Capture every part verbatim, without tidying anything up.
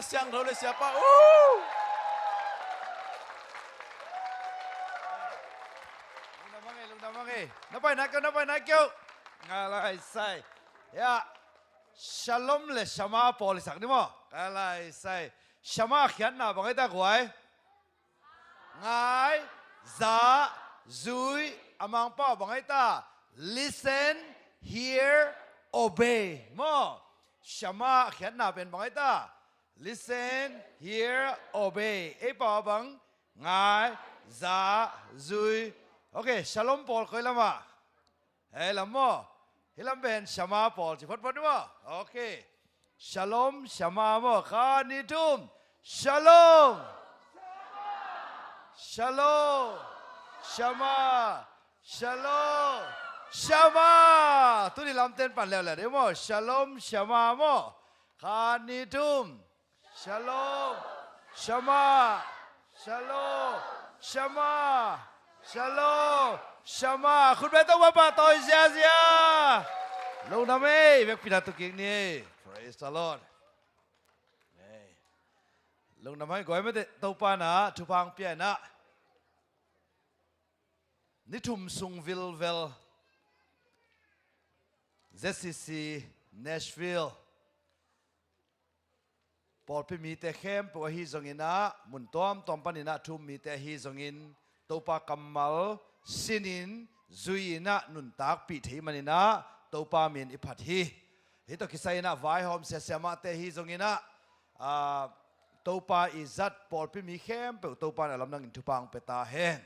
Siangtho le siapa uh. Lungdam hang ei, lungdam hang ei. Na pai nai keu, na pai nai keu. Nga lai sai. Ya. Shalom le shama pawl i sak ni maw. Nga lai sai. Shama khiatna bang ei ta guai. Ngai, za, zui. A Mangpau bang ei ta. Listen, hear, obey. Maw. Shama khiatna pen bang ei ta. Listen, hear, obey. Ei pau bang. Ngai, za, zui. Ok, shalom pawl koi lamah. Hei lam maw. Hih lam pen shama pawl ci photphot ni maw. Ok. Shalom, shama maw. Khat, nih, thum. Shalom. Shalom. Shama. Shalom. Shama. Tuni lamten pan leuleu dih maw. Shalom, shama maw. Khat, nih, thum. Shalom. Shama. Shalom. Shama. Shalom. Shama. Khut beng Topa pahtawi ziazia. Lungdam ei. Vekpi na tu kik ni. Praise the Lord. Ei. Lungdam ei, guai mate, Topa na thupha hong pia in ah. Ni thum sung vilvel Z C C Nashville pawlpi mite khempeuh ahi zongin ah, mun tuamtuam panin ah thu um mite ahi zongin, Topa kammal sinin zui-in ah nuntakpih thei manin ah Topa min i phat hi. Hih tawh kisai-in ah vaihawm siasia mahte ahi zongin ah, aa, Topa i zat pawlpi mi khempeuh Topa in a lamdangin thupha hong pia ta hen.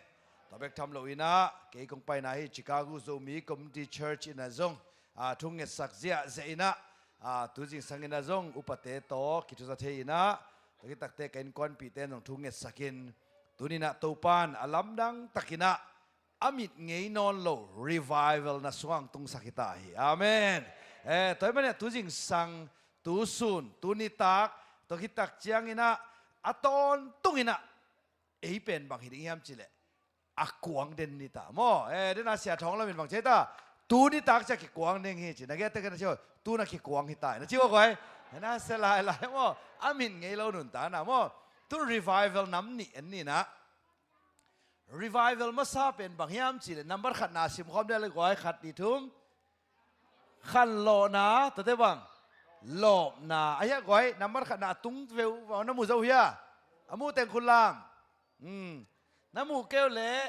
Tua bek tham loin ah, kei kong paina hi Chicago Zomi Community Church in ah zong, aa, thu ngetsak ziahziah in ah, aa, tu zingsang in ah zong upate tawh kithuza thei in ah, tua khit takteh ka innkuanpihte in zong thu ngetsak in, tuni in ah Topa in a lamdang takin ah, a mit ngei nawn lo revival na sungah hong tungsak hi ta hi. Amen. Eh, tua ahih manin ah tu zingsang, tu sun, tu nitak, tua khit tak ciangin ah, a tawntungin ah, ei pen bang hi ding hiam cih leh, a kuang den ni ta maw. Eh, den a Sia Thawng Lam in bang ci ta, tu nitak ciang kikuang ding hi ci. Na gei te ka na ci, tu na kikuang hi ta, na ci uh a guai. Na sia lailai maw. A mit ngei lo nuntakna maw. Tu revival nam nih en ni in ah. Revival masa pen bang hiam cih leh, nambat khatna simkhawm dih leh guai, khat, nih, thum. Khanlawhna, tua teh bang. Lawpna. A hia guai, nambat khatna a tung veu, na mu zo hia. A mu teng khut lam. Hmm. Na mu keu leh.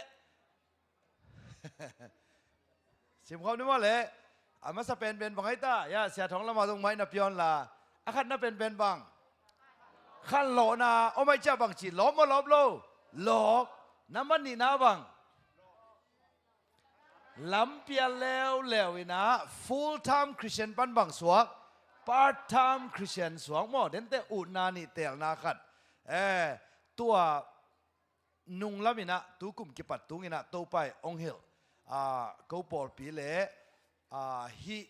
Simkhawm ni maw leh. A masa penpen bang ei ta. Ya, Sia Thawng Lam ah zong mai na piawn la. A khatna penpen bang. Khanlawhna, om ai ciah bang ci, lawp maw lawp lo. Lawp. Nambat nihna bang. Lampial leuleu in ah full time Christian pan bang suak. Part time Christian suak maw. Den teh utna nih, teelna khat. Eh, tua nung lam in ah, tu kum kipat tung in ah, Topa in hong hilh. Ah, ko pawlpi leh, ah, hih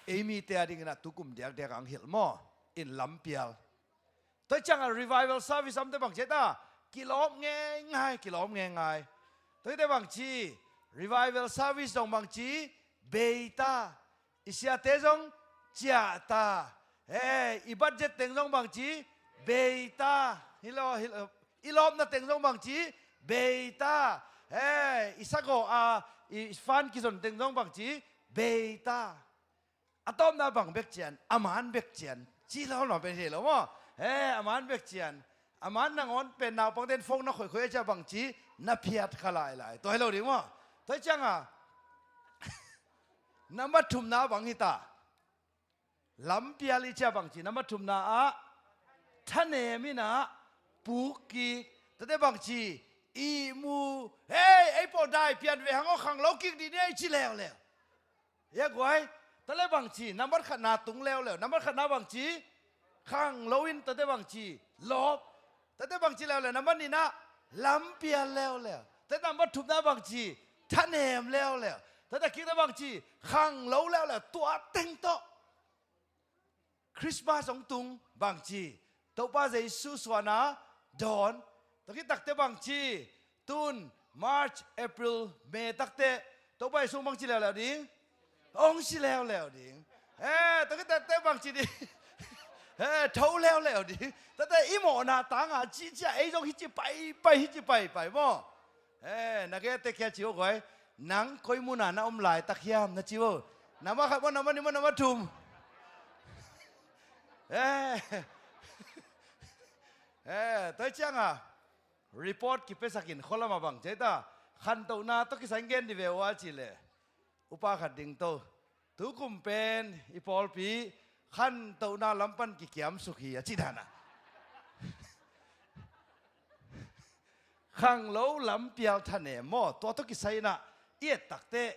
ei mite a ding in ah, tu kum diakdiak ah hong hilh maw. In lampial. Tua ciang a revival service a omte bang ci ta. Kilawm ngeingai, kilawm ngeingai. Tua khit teh bang ci. Revival service zong bang ci. Bei ta. I siate zong ciah ta. He, i budget teng zong bang ci, bei ta. Hi lo, hi lo. I lawpna teng zong bang ci, bei ta. He, i sagawh a, i fan kizon teng zong bang ci, bei ta. A tawpna bang bek cian, a man bek cian. Ci lo lo pen hi lo maw. He, a man bek cian. A man nangawn pen naupangte'n phone na khoikhoi a ciah bang ci, na phiat kha lailai. Tua hi lo ding maw. Tua ciang a. Nambat thumna bang hi ta. Lampial i ciah bang ci, nambat thumna ah. Thanem in ah. Puk kik. Tua teh bang ci. Ihmu. Hei, ei pawh dai pian ve hang aw, khanglo kik dih ni ei ci leuleu. Hia guai. Tua leh bang ci, nambat khatna tung leuleu. Nambat khatna bang ci. Khanglo in tua teh bang ci. Lawp. Tua teh bang ci leuleu, nambat nihna, lampial leuleu. Tua nambat thumna bang ci, thanem leuleu. Tua teh kikna bang ci, khanglo leuleu. Tua teng tawh Christmas hong tung bang ci, Topa Jesu suahna dawn. Tua khit takteh bang ci, tun March, April, May takteh Topa Jesu bang ci leuleu ding. Hong si leuleu ding. Eh, tua khit takteh bang ci ding. He, tho leuleu ding. Tate i mawhna tanga cihcia ei zong hici paipai, hici paipai maw? He, na gete kia ci uh guai. Nang koi muna na om laitak hiam na ci uh. Nama khat maw, nama ni maw, nama thum. He. He, tua cianga report kipiasakin khualama bang ci ta. Khantohna tawh kisai gen di ve ua cileh. Upa khat ding to. Tukum pen i pawlpi khantohna lam pan kikiamsuk hi a ci dana. Khanglo lam pial thanem maw, tua tawh kisai inah i et takteh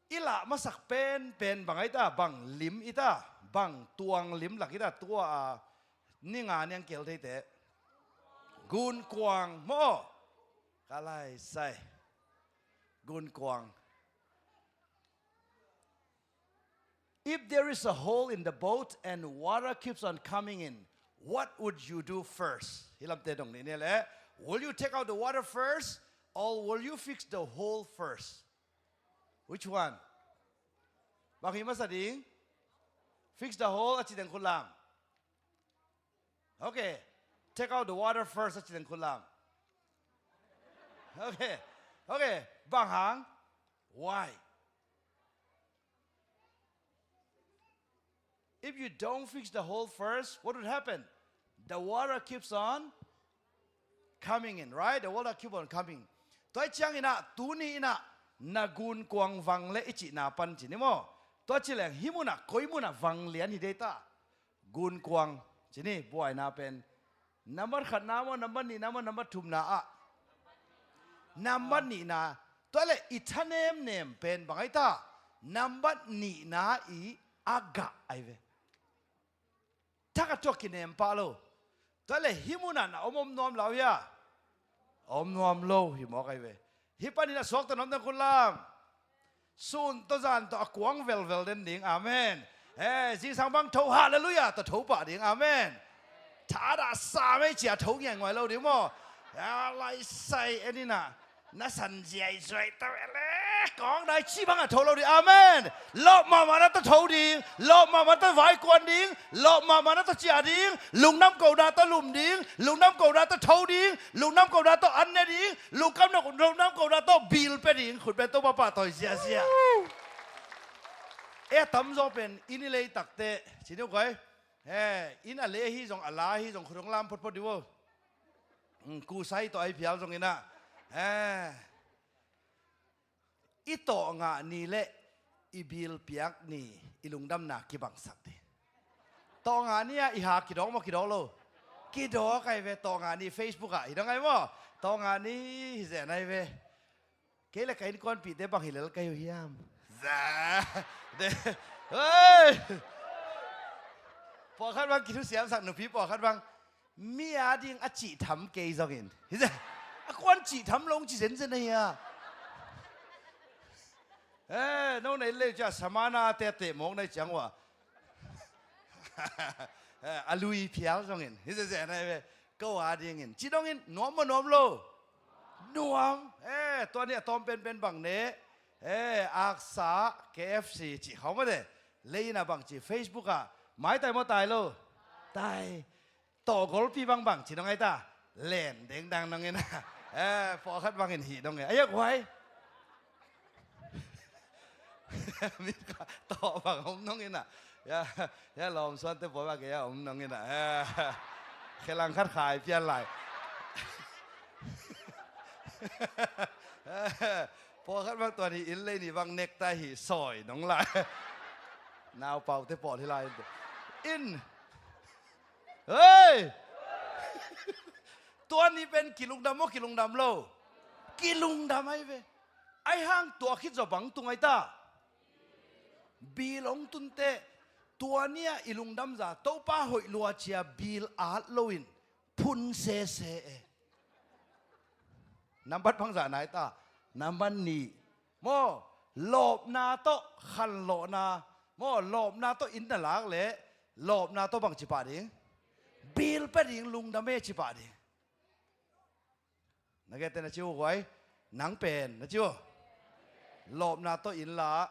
i lah masak penpen bang ai ta, bang lim i ta, bang tuang lim lak i ta, tua a ninga niang kel theite. Gunkuang maw? Ka lai sai. Gunkuang. If there is a hole in the boat and water keeps on coming in, what would you do first? Hi lamte dong ni ne le. Will you take out the water first, or will you fix the hole first? Which one? Bang hi masa ding? Fix the hole a ci deng khut lam. Okay. Take out the water first a ci deng khut lam. Okay. Okay. Bang hang? Why? If you don't fix the hole first, what would happen? The water keeps on coming in, right? The water keep on coming. Tua ciang inah, tuni inah, na gunkuang vang le i cihna pan ci ni maw? Tua ci leng, hi munah, koi munah vang lian hi dei ta. Gunkuang, ci ni, buaina pen. Nambat khatna maw, nambat nihna maw, nambat thumna ah. Nambat nihna, tua le i thanemnem pen bang ai ta. Nambat nihna i a gah ai ve. Thak a tuak kinem pah lo. Tua le hi munah na om om nuam lau hia. Om nuam lo hi mawk ai ve. Hi panin a suakta nuamte khut lam. Sun tawh zan tawh a kuang velvel den ding. Amen. He, zingsang bang tho, halleluiah tawh tho pah ding. Amen. Thadah sa mei cia tho ngianguai lo ding maw? A lai sai en inah. Na san ziaizuai tawh ele. Kawng dai ci bangah tho lo ding. Amen. Lawp mahmah na tawh tho ding. Lawp mahmah tawh vaikuan ding. Lawp mahmah na tawh ciah ding. Lungdam kohna tawh lum ding. Lungdam kohna tawh tho ding. Lungdam kohna tawh an ne ding. Lungkam na lungdam kohna tawh bil pia ding. Khut pen tawh papa tawi ziazia. E tamzaw pen inn i lei takte. Ci ni uh koi. He, inn a le hi zong a la hi zong khut hong lam photphot dih uh. Kusai tawh ai phial zong inah. He. I tawh ngah ni le i bil piak ni i lungdamna kibangsak dih. Tawh ngah ni ah i ha kidawk maw kidawk lo? Kidawk ai ve, tawh ngah ni Facebook ah hi dong ai maw? Tawh ngah ni hi zen ai ve. Kei le ka innkuanpihte bang hi lel kai uh hiam? Za. De. Hei. Pawlkhat bang kithusiamsak nupi pawlkhat bang. Mi a ding a cih tham kei zongin. Hi ze. A kuan cih tham lo ci zenzen ahi a. Eh, no nei le cia samana tete mawk nei ciang ua. Eh, a lui phial zongin. Hi ze ze nei ve. Ko a dingin. Ci dongin nuam maw nuam lo. Nuam. Eh, tua ni a tawm penpen bang ne. Eh, aksa K F C ci khau mawte. Leiin a bang ci Facebook ah. Mai tai maw tai lo. Tai. Tawh golpi bangbang ci nong ai ta. Len dengdang nong ina. Eh, pawlkhat bangin hih nong e. Ai a guai. Mit ka tawh bang om nong ina. Ya, ya lawm suante pawi bang ke ya om nong ina. Eh, khelang khat khai pian lai. Pawlkhat bang tuan hi in lei ni bang nektai hi sawi nong lai. Naupaute pawl hi lai in. Hei! Tua ni pen kilungdam maw kilungdam lo? Kilungdam ai ve. Ai hang tua khit zaw bang tung ai ta. Bil ong tunte tua ni-a i lungdamza Topa hoih lua cia bil at loin phun sese e. Nambat bangzah nai ta. Nambat nih. Maw, lawpna tawh khanlawhna. Maw, lawpna tawh inn na lak leh lawpna tawh bang ci pah ding? Bil pia ding, lungdam e ci pah ding. Na gete na ci uh guai. Nang pen na ci uh. Lawpna tawh inn la.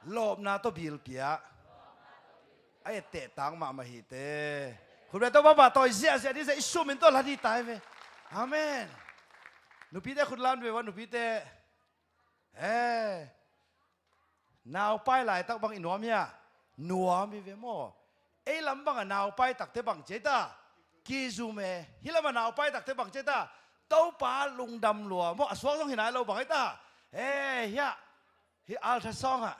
Lawpna tawh bil pia. A etteh tang mahmah hi te. Khut beng, Topa pahtawi ziahziah ding, ziah i sum in tua la ding ta hi ve. Amen. Nupite khut lam ve ua, nupite. Eh. Naupai laitak bang i nuam hia? Nuam hi ve maw. Ei lam bang a naupai takte bang ci ei ta? Kizum e. Hih lam a naupai takte bang ci ei ta? Topa lungdam lua maw. A suak zong hi nai lo bang ei ta? Eh, hia. Hih altar song ah.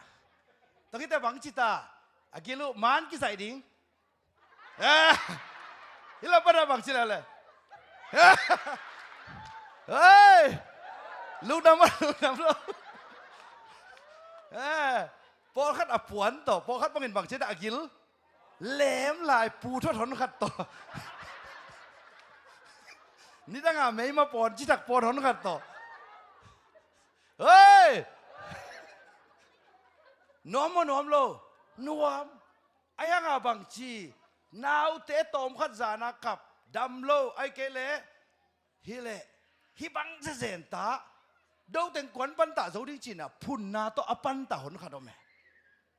Tua khit teh bang ci ta? A gil uh man kizaih ding. Eh, hih lam pan a bang ci leh leh. Eh, hei! Lungdam maw, lungdam lo. Eh, pawlkhat a puan tawh, pawlkhat bangin bang ci ta a gil. Lem lai pu thot hon khat tawh. Nidang a meima pawn, citak pawn hon khat tawh. Hei! Nuam maw nuam lo? Nuam. Ahi hang a bang ci, naute tawmkhat zan a kap, dam lo, ahih kei leh, hi leh, hih bang zezen ta, doteng kuan pan ta zo ding ci-in a, phunna tawh a pan ta hon khat om e.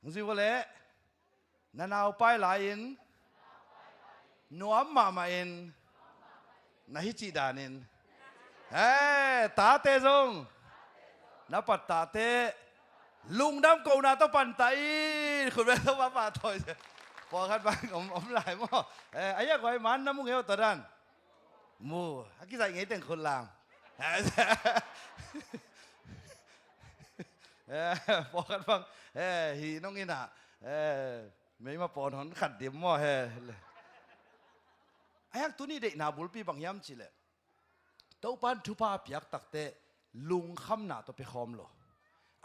Hong zui ua leh, na naupai lai-in, nuam mahmah in, na hi cih danin. He, tate zong. Na pat tate. Lungdam kohna tawh pan ta in. Khut beng, Topa pahtawi. Pawlkhat bang om, om lai maw. Eh, a hia guai man na mu ngei uh tua dan. Mu. A kizaih ngei teng khut lam. Eh, pawlkhat bang. Eh, hi nong in a. Eh, meima pawn hon khat dim maw he. Ahi hang tuni deihna bulpi bang hiam cih leh, Topa in thupha a piak tak teh lungkhamna tawh pia khawm lo.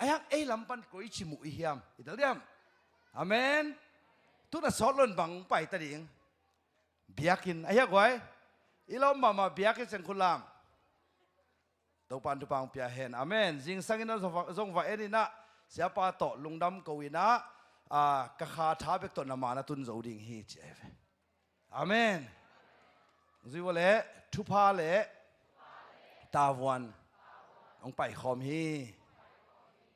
Ahi hang ei lam pan koici muh i hiam? I tel diam? Amen. Tu-in a sawt lo-in bang pai ta ding? Biakinn, ahi a guai? I lawm mahmah biakinn, seng khut lam. Topa in thupha hong pia hen. Amen. Zingsang in a zong va, zong va en in a, siapa tawh lungdam ko in a, a, ka kha tha bek tawh na ma-ah na tun zo ding hi ci ahi ve. Amen. Zui ua leh, thupha leh tavuan hong paikhawm hi.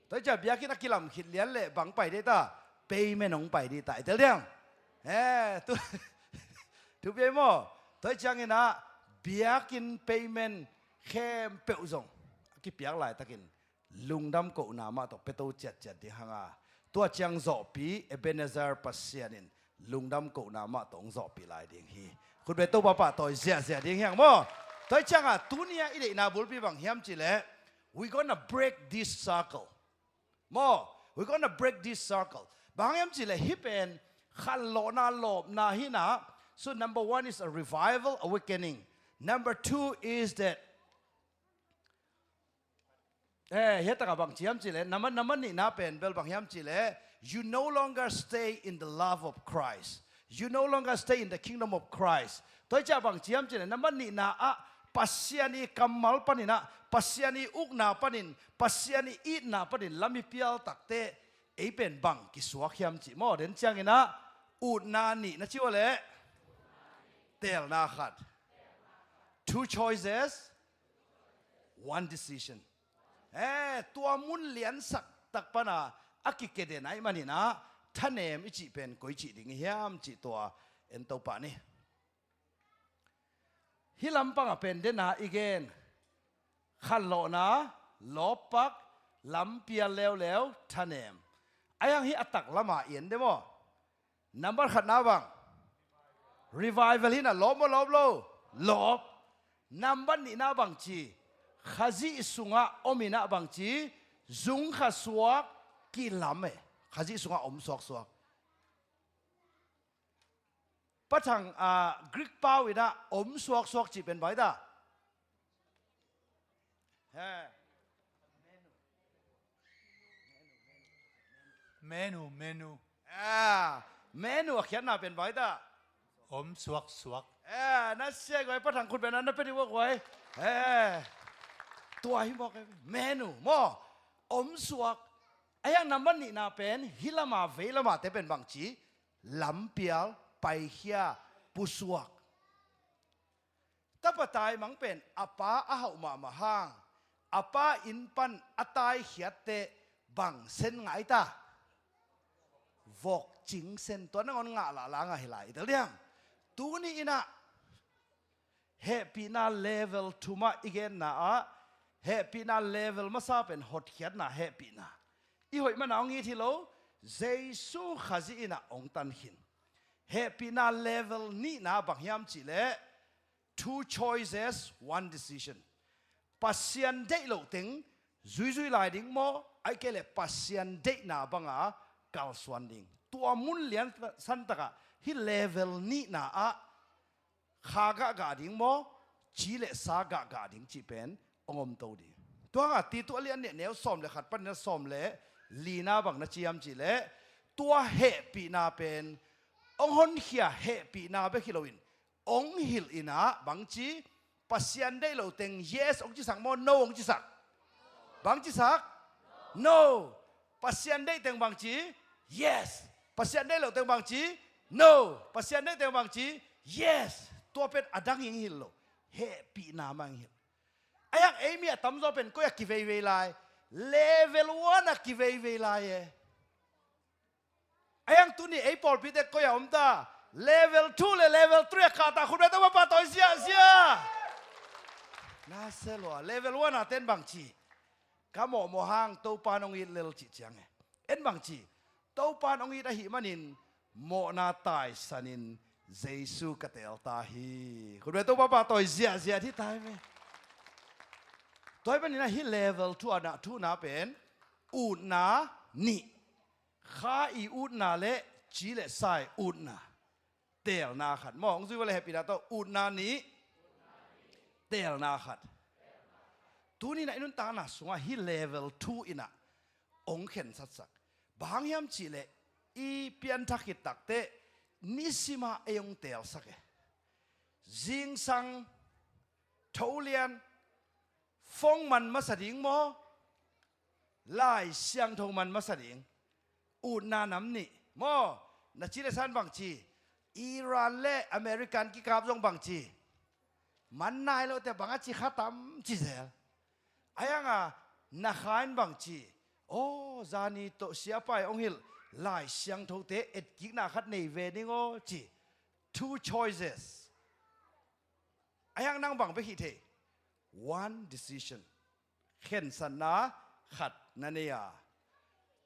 Tua hi ciang biakinn a kilam khit lian leh bang pai ding ta? Payment hong pai ding ta. I tel diam? He, tu, thupi ei maw. Tua hi ciangin a, biakinn payment khempeuh zong a kipiak laitakin lungdam kohna mah tawh pia to ciatciat ding hang a, tua ciang zawhpih Ebenezer Pasian in lungdam kohna mah tawh hong zawhpih lai ding hi. Khut beng, Topa pahtawi ziahziah ding hi hang maw. Tua hi ciang a, tuni a i deihna bulpi bang hiam cih leh, we gonna break this circle. Maw, we gonna break this circle. Bang hiam cih leh hih pen khanlawhna, lawpna hi in a. So number one is a revival, awakening. Number two is that, eh, hih takah bang ci hiam cih leh, number, number nihna pen bel bang hiam cih leh, you no longer stay in the love of Christ. You no longer stay in the kingdom of Christ. Tua hi ciang bang ci hiam cih leh, number nihna ah Pasian i kammal panin a, Pasian i ukna panin, Pasian i itna panin lam i pial tak teh, ei pen bang kisuak hiam cih maw. Den ciangin a, utna nih na ci ua leh, teelna khat. Two choices, one decision. Eh, tua mun liansak tak pan a, a kikeden ahih manin a, thanem i cih pen koi cih ding i hiam cih tua en to pah ni. Hih lampang a pen den a i gen. Khanlawhna, lawppak, lampial leuleu, thanem. Ahi hang hih a taklam a i en de maw. Nambat khatna bang? Revival hi in a, lawp maw lawp lo? Lawp. Nambat nihna bang ci? Khazih sungah om in a bang ci? Zung kha suak, kilam e. Khazih sungah om suaksuak. Pa Thang, ah, Greek pau in a om suaksuak cih pen bang hi ta? He. Menu, menu. Ah, menu a khiatna pen bang hi ta? Om suaksuak. Eh, na sia guai, Pa Thang khut beng na pia dih ua guai. Eh, tua hi mawk e. Menu maw? Om suak. Ahi hang nambat nihna pen hih lam a, vei lam a te pen bang ci? Lampial, paikhia, pusuak. Tapa taimang pen a pa a hauh mahmah hang, a pa inn pan a taikhiat teh bang sen ngah hi ta? Vok cingsen, tua nangawn ngah lahlang ahi lai i tel diam? Tuni in ah hehpihna level thum ah i genna ah, hehpihna level masa pen hotkhiatna hehpihna. I hoih mana hong it hi lo, Jesu Khazih in ah hong tan khin. Hehpihna level nihna bang hiam cihleh, two choices, one decision. Pasian deih loh teng zuizui lai ding maw, ahih kei leh Pasian deihna banga kalsuan ding? Tua mun lian san takah hih level nihna ah kha gahgah ding maw, ci le sa gahgah ding cih pen hong omto ding. Tua hangah Titu a lian nih, a neu sawm le khat panin a sawm le lina bang na ci hiam cihleh, tua hehpihna pen hong honkhia hehpihna bek hi loin hong hilh in ah bangci, Pasian deih lo teng yes hong cisak maw, no hong cisak? Bang cisak? No. Pasian deih teng bangci? Yes. Pasian deih lo teng bangci? No. Pasian deih teng bangci? Yes. Tua pen a dang in hilh lo, hehpihna mah in hilh. A hiang ei mi a tamzaw pen koi a kiveivei lai? Level one a kiveivei lai e. A hiang tuni ei pawlpite koi a om ta? Level two le level three a kah ta, khut beng Topa pah tawi ziahziah. Na se lua, level one a ten bangci? Ka mawhmawh hang Topa in hong it lel cih ciang e. En bangci? Topa in hong it ahih manin mawhna taisanin Jesu ka teel ta hi. Khut beng Topa pah tawi ziahziah hi ta hi ve. Tua ahih manin ah hih level two a na, two na pen utna nih. Kha i utna le ci le sa i utna. Teelna khat maw, hong zui vua le hehpihna tawh utna nih, teelna khat. Tuni in ah i nuntakna sungah hih level two in ah hong khensatsak. Bang hang hiam cihleh, i pianthak khit takteh nisim ah ei hong teelsak e. Zingsang, tholian, phone man masa ding maw, Lai Siangtho man masa ding? Utna nam nih maw, na ci le sa in bangci? Iran le American kikap zong bangci? Man nai lote bang a ci kha tam ci zel. A hiang a na kha in bangci? Aw, zani tawh siapa in hong hilh Lai Siangthote etkikna khat nei ve ning aw ci. Two choices. A hiang nang bang bek hih thei? One decision. Khensatna khat na nei a.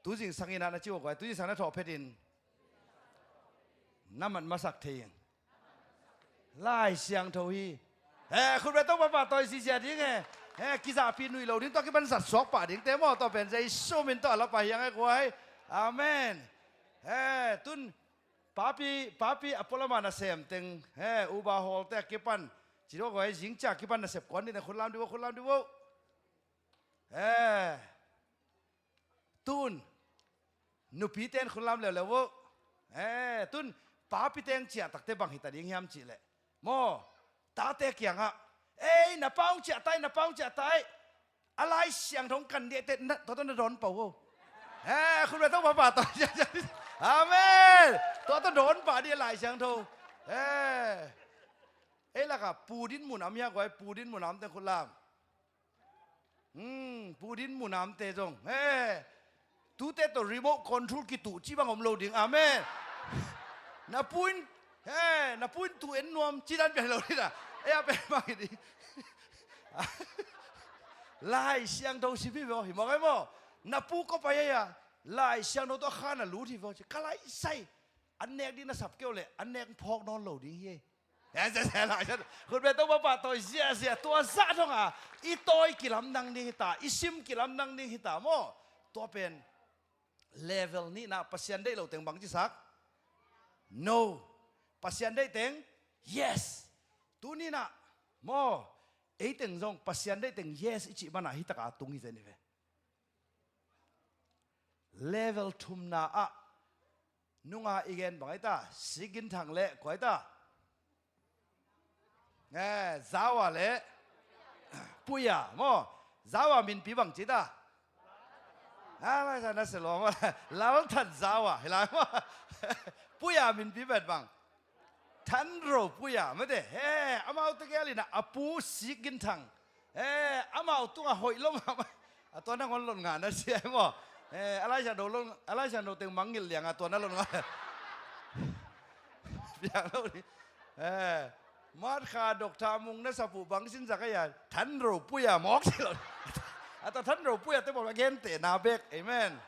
Tu zingsang in ah na ci uh a guai, tu zingsang na thawh phetin na mat masak thei ing. Lai Siangtho hi. He, khut beng Topa pah tawi ziahziah ding e. He, kizahpih nuih lo ding, tua kipan zat suak pah dingte maw, tua pen Jesu min tawh a la pah hi hang e guai. Amen. He, tun papi, papi a pualama nasem teng, he, uba hawlte a kipan, ci dawh guai, zingcia kipan nasep kuan ding teng khut lam dih vo, khut lam dih vo. He. Tun nupite in khut lam leuleu vo. He, tun papite in ciahtakte bang hita ding hiam cihleh, maw, tate kiangah, ei, na pa hong ciah tai, na pa hong ciah tai, a Lai Siangtho hong kan dih e, tua tawh na dawn pah vo. He, khut beng Topa pah tawi. Amen. Tua tawh dawn pah dih e Lai Siangtho. He. Ei lakah Pu Din Mun a om hia guai, Pu Din Mun a omte in khut lam. Hmm, Pu Din Mun a omte zong, he, tute tawh remote control kituh cih bang om lo ding. Amen. Na pu in, he, na pu in tuh en nuam cih dan pian lo ding a. Ei a pen bang hi ding. Lai Siangtho sim hi ve aw, hi mawk ei maw. Na pu kua pai ei a, Lai Siangtho tawh a kha na lut hi ve aw ci. Ka lai sai. An nek ding na sap kei uh leh an nek phawk nawn lo ding hi ei. Khut beng Topa pah tawi ziahziah. Tua zah dong a i tawi kilamdang ding hita, i sim kilamdang ding hita maw. Tua pen level nihna, Pasian deih lo teng bang cisak? No. Pasian deih teng yes. Tuni in ah maw, ei teng zong Pasian deih teng yes i cih banah hi taka tung hi zen hi ve. Level thumna ah nunga i gen bang ai ta, Sigin Thang le kua ai ta? Eh, Zawa le Puya maw? Zawa minpi bang ci ta? Ah, mai sa na se lo maw. Lal Than Zawa hi lai maw? Puya minpi bet bang? Than Ro Puya mate. He, amau tegel in a pu Sigin Thang. Eh, amau tunga hoih lo mahmah. A tua nangawn lot ngah na sia maw. Eh, a Lai Siangtho lot, a Lai Siangtho teng mangngilh liang a tua na lot ngah. Piang lo ding. Eh, Martha Doctor Mung na sap uh bang sin zak a, ia, than ropui a mawk si lo. A ta than ropui a te bawl a gentehna bek. Amen.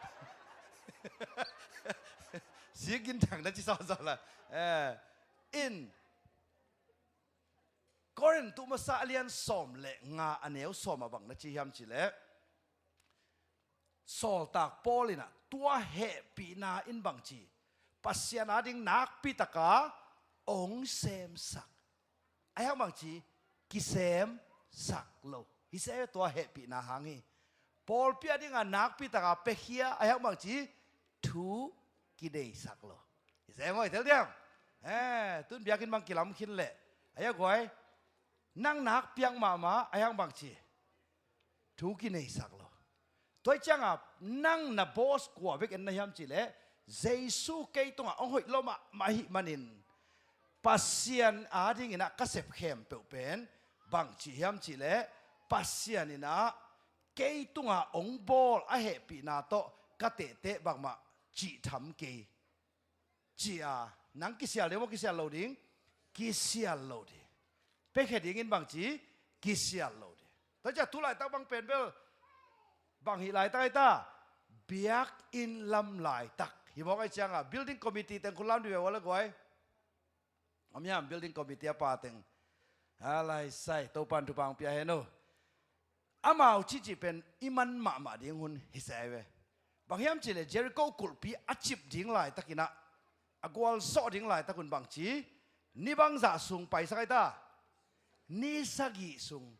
Sikin thang na ci sawsawh la. Eh, in Korin tu masa a lian sawm le nga a neu sawm a bang na ci hiam cih leh, sawltak Paul in ah tua hehpihna in bangci, Pasian ading nakpitaka hong semsak. Ahi hang bangci, kisemsak lo. Hi se tua hehpihna hang hi. Pawlpi adinga nakpitaka piakhia, ahi hang bangci, thu kineisak lo. Hi se maw, i tel diam? Eh, tun biakinn bang kilam khin leh, ahi a guai, nang nakpiak mahmah, ahi hang bangci, thu kineisak lo. Tua hi cianga nang na boss kua bek en na hiam cih leh, Jesu kei tungah hong hoih lua mahmah ahih manin, Pasian adingin ah ka sep khempeuh pen bangci hiam cih leh, Pasian in ah kei tungah hong bawl a hehpihna tawh ka tehteh bangmah cihtham kei. Ci-a, nang kisial ding maw, kisial lo ding? Kisial lo ding. Piakhia dingin bangci, kisial lo ding. Tua cia tu laitak bang pen bel, bang hih laitak ahi ta? Biakinn lam laitak. Hi mawk ahi cianga building committee teng khut lam dih ve, ua le guai. Om hiam, building committee a pa teng? A lai sai, Topan thupha hong pia hen uh. Amau cihcih pen i man mahmah ding hun hi se ai ve. Bang hiam cih leh Jericho kulhpi a cip ding laitakin ah, a gualzawh ding laitak hun bangci, ni bangzah sung paisak ahi ta? Ni sagih sung.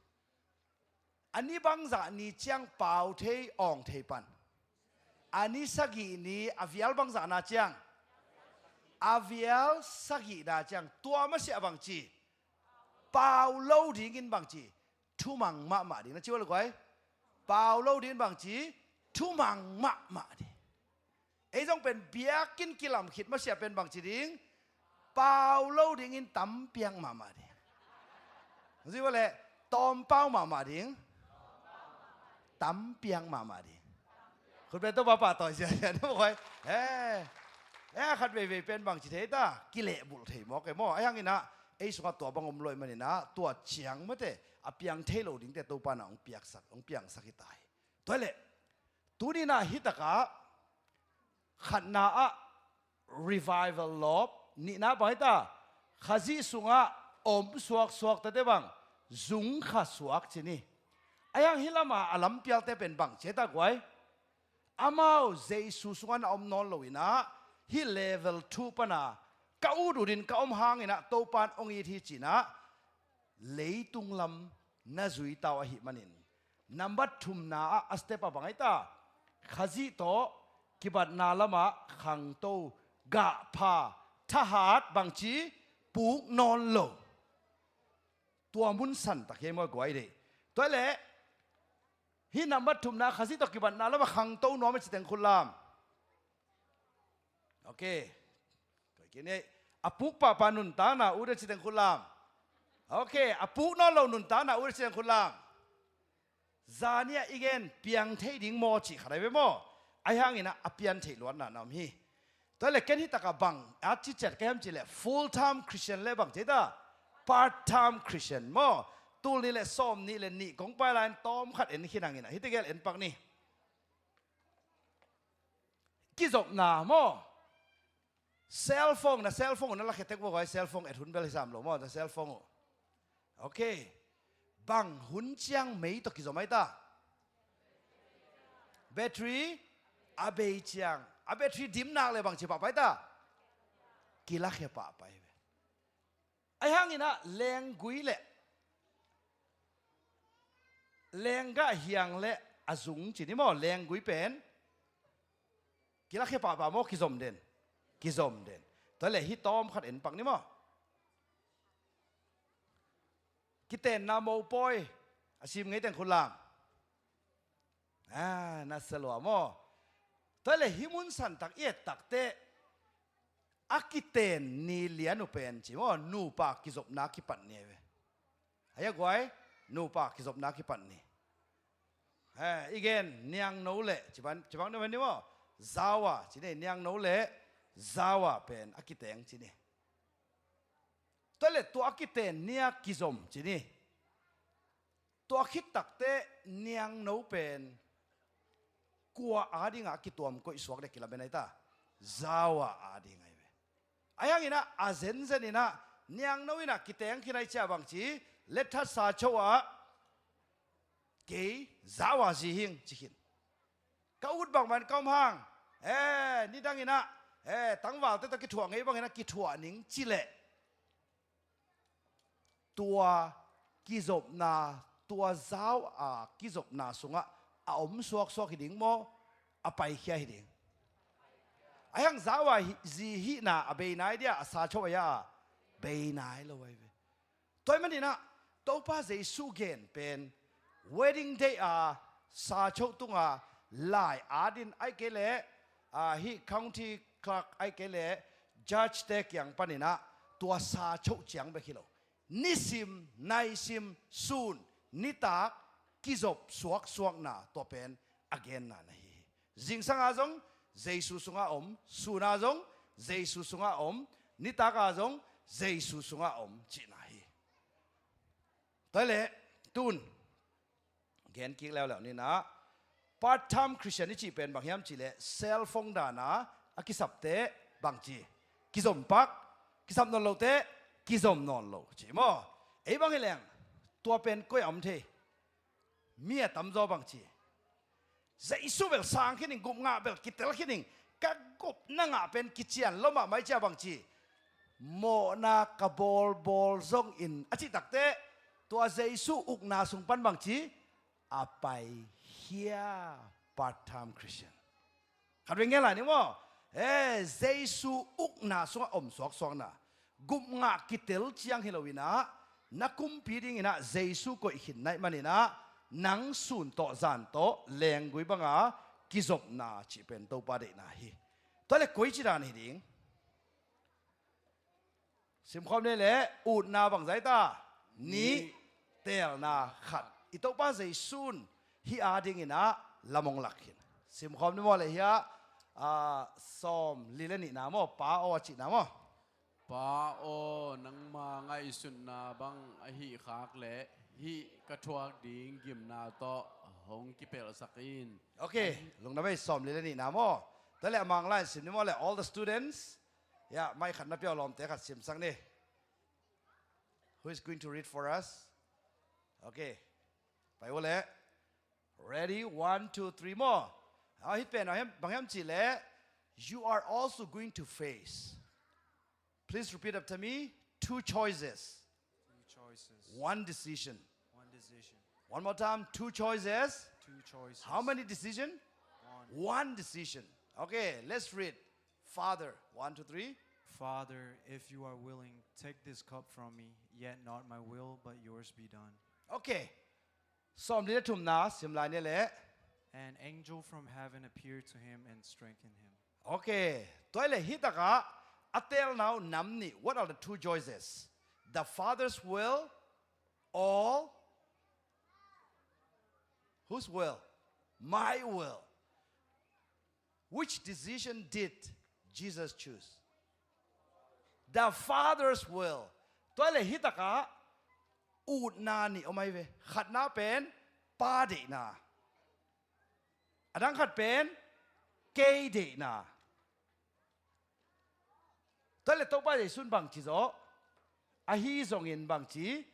A ni bangzah ni ciang pau thei, awng thei pan. A ni sagih ni a vial bangzah na ciang, a vial sagih na ciang, tua masiah bangci, pau lo dingin bangci, thumang mahmah ding. Na ci ua le guai? Pau lo dingin bangci, thumang mahmah ding. Ei zong pen biakinn kilam khit masiah pen bangci ding? Pau lo dingin tampiang mahmah ding. Zui ua le, tawm pau mahmah ding, tampiang mahmah ding. Khut pen Topa pahtawi siasia ni maw guai. Eh, eh, khat veivei pen bangci thei ta, kilehbulh thei mawk e maw. Ahi hangin ah ei sungah tua bang om lo ahih manin ah, tua ciang mate a piang thei lo dingte Topa in ah hong piaksak, hong piangsak hi ta hi. Tua hi leh, tuni in ah hih takah khatna ah revival lawp, nihna bang hi ta? Khazih sungah om suaksuak tate bang, zung kha suak ci ni. Ahi hang hih lama a lampialte pen bang ci ahi ta guai? Amau Jesu sungah na om nawn lo in ah, hih level two pana ka ut utin ka om hangin ah Topa in hong it hi ci-in ah leitung lam na zui ta uh ahih manin, nambat thumna ah a step a bang ahi ta? Khazih tawh kibatna lamah khangto, gahpha, thahat bangci puk nawn lo. Tua mun santak hi ei maw guai deih. Tua hi leh, hih nambat thumna Khazih tawh kibatna lamah khangto nuam a ci teng khut lam. Ok. Koi kei ni. A puk pahpah nuntakna ut a ci teng khut lam. Ok. A puk nawn lo nuntakna ut a ci teng khut lam. Zani-ah i gen piang thei ding maw cih khat ahi ve maw? Ahi hangin ah a pian theih luatna na om hi. Tua hi leh ken hih takah bang a ci ciat ka hiam cih leh, full time Christian le bang ci ahi ta? Part time Christian maw? Tul nih le sawm nih le nih kong pai lai-in tawm khat en khin hangin ah hih tegel en pak ni. Kizopna maw? Cellphone, na cellphone uh na lakhia tek ua guai, cellphone et hun bel hi sam lo maw, na cellphone uh. Ok. Bang hun ciang mei tawh kizom ahi ta? Battery a bei ciang. A battery dim nak leh bang ci pahpah ahi ta? Kilakhia pahpah ahi ve. Ahi hangin ah lenggui le lenggah hiang le a zung ci ni maw, lenggui pen kilakhia pahpah maw, kizom den? Kizom den. Tua hi leh hih tawm khat en pak ni maw? Kitenna mopawi a sim ngei teng khut lam. Ah, na sa lua maw? Tua hi leh hih mun santak i et takteh, a kiten ni lian uh pen ci maw, nupa kizopna kipat ni ahi ve. Ahi a guai, nupa kizopna kipat ni. Eh, i gen, niangno le, ci bang, ci bang ni maw, zawa ci ni, niangno le zawa pen a kiteng ci ni. Tua le tua a kiten nia kizom ci ni. Tua khit takteh niangno pen kua adingah a kituam koihsuak le kilamen ahi ta? Zawa ading ahi ve. Ahi hanginah a zenzen inah niangno inah kiteng khin ahi cia bangci, lethat sa cho ah kei zawa zi hing ci khin. Ka ut bangmah in ka om hang, e, nidang inah, e, tangvalte tawh kithuah ngei bangin a kithuah ning ci leh tua kizopna, tua zau a kizopna sungah a om suaksuak hi ding maw, a paikhia hi ding? Ahi hang zau a hi, zi hihna a bei nai dia, a sa cho a ya a bei nai lo ahi ve. Tua ahih maninah Topa Jesu gen pen wedding day a sa cho tunga lai adin ahi kei leh, a, hih county clerk ahi kei leh judge te kiang paninah tua sa cho ciang bek hi lo. Nisim, naisim, sun, nitak kizop suaksuakna tua pen a genna na hi hi. Zingsanga zong Jesu sunga om, suna zong Jesu sunga om, nitaka zong Jesu sunga om cihna hi. Tua le tun gen kik leuleu ninah, part time Christian i cih pen bang hiam cihleh cell phone dana a kisapte bangci, kizom pak, kisap nawn lote kizom nawn lo ci maw? Ei bang hi leng tua pen koi a om thei? Mi a tamzaw bangci, Jesu bel sang khin ing, gupngah bel kitel khin ing, ka gupna ngah pen kician lo mahmah ih cia bangci, mawhna ka bawlbawl zongin a cih takteh tua Jesu ukna sung pan bangci a pai hia? Part time Christian. Khat vei ngen lai ni maw? E, Jesu ukna sungah om suaksuakna, gupngah kitel ciang hi loinah na kumpi dinginah Jesu koih khin naih maninah nang sun tawh zan tawh lenggui banga kizopna cih pen Topa deihna hi. Tua le koici dan hi ding? Simkhawm ni le, utna bangzah ta? Nih. Nih. Teelna khat. I Topa Jesu'n hih adinginah lam hong lak khin. Simkhawm ni maw le hiah, a, sawm li le nihna maw, Pa aw a cihna maw? Pa aw, nangma ngaihsutna bang ahih khak leh hih ka thuak ding gimna tawh hong kipelhsak in. Ok, lungdam ei, sawm li le nihna maw? Tua le a Mang la in sim ni maw le, all the students. Ya, mai khat na pia uh, lawmte khat simsak ni. Who is going to read for us? Okay. Pai uh le. Ready? One, two, three, maw. Ah, hih pen ah, bang hiam cih leh, you are also going to face. Please repeat after me. Two choices. Two choices. One decision. One decision. One more time. Two choices. Two choices. How many decision? One. One decision. Okay, let's read. Father, one, two, three. Father, if you are willing, take this cup from me, yet not my will, but yours be done. Okay. Sawm li le thumna sim lai ni le. An angel from heaven appeared to him and strengthened him. Okay. Tua le hih takah a teelna uh nam nih. What are the two choices? The Father's will or whose will? My will. Which decision did Jesus choose? The Father's will. Tua le hih takah utna nih om ahi ve. Khatna pen Pa deihna. A dang khat pen kei deihna. Tua le Topa Jesu'n bangci zawh? Ahi zongin bangci,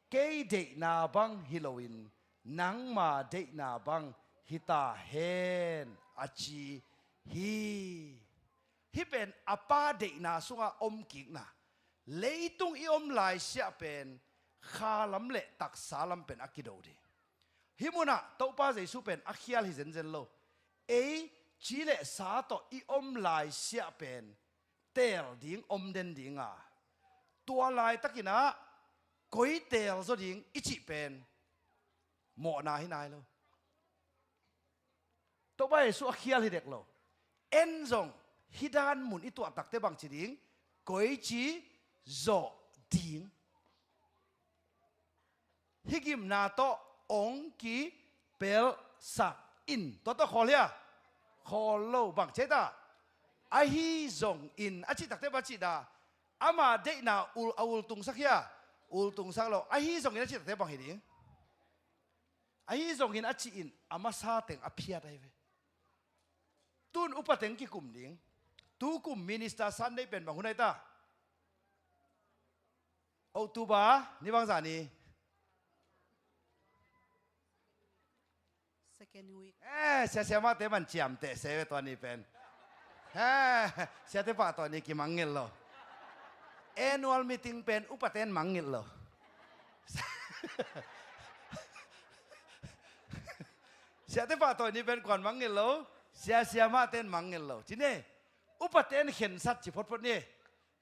kei deihna bang hi loin nangma deihna bang hi ta hen a ci hi. Hih pen a Pa deihna sungah om kikna. Leitung i om laisiah pen kha lam le taksa lam pen a kido ding. Hih munah Topa Jesu pen a khial hi zenzen lo. Ei ci le sa tawh i om laisiah pen teel ding om den dinga, tua laitakinah koi teel zaw ding i cih pen mawhna hi nai lo. Topa Jesu a khial hi dek lo. En zong hih dan mun i tuah takte bangci ding, koici zawh ding? Hih gimna tawh ong kipelhsak in. Tua tawh khawl hia? Khawl lo. Bang ci ta? Ahi zongin a cih takte bang ci ta? Ama deihna ul, a ultungsak hia? Ultungsak lo. Ahi zongin a cih takte bang hi ding? Ahi zongin a cih in a masa teng a phiat ahi ve. Tun upa teng kikum ding. Tukum Minister Sunday pen bang hun ahi ta? October ni bangzah ni? Second week. Eh, sia siamahte man ciamteh se ve tua ni pen. Eh, siate pah tawh ni kimangngilh lo. Annual meeting pen upaten mangngilh lo. Siate pah tawh ni pen kuan mangngilh lo. Sia siamahten mangngilh lo. Ci ni. Upaten khensat ci photphot ni.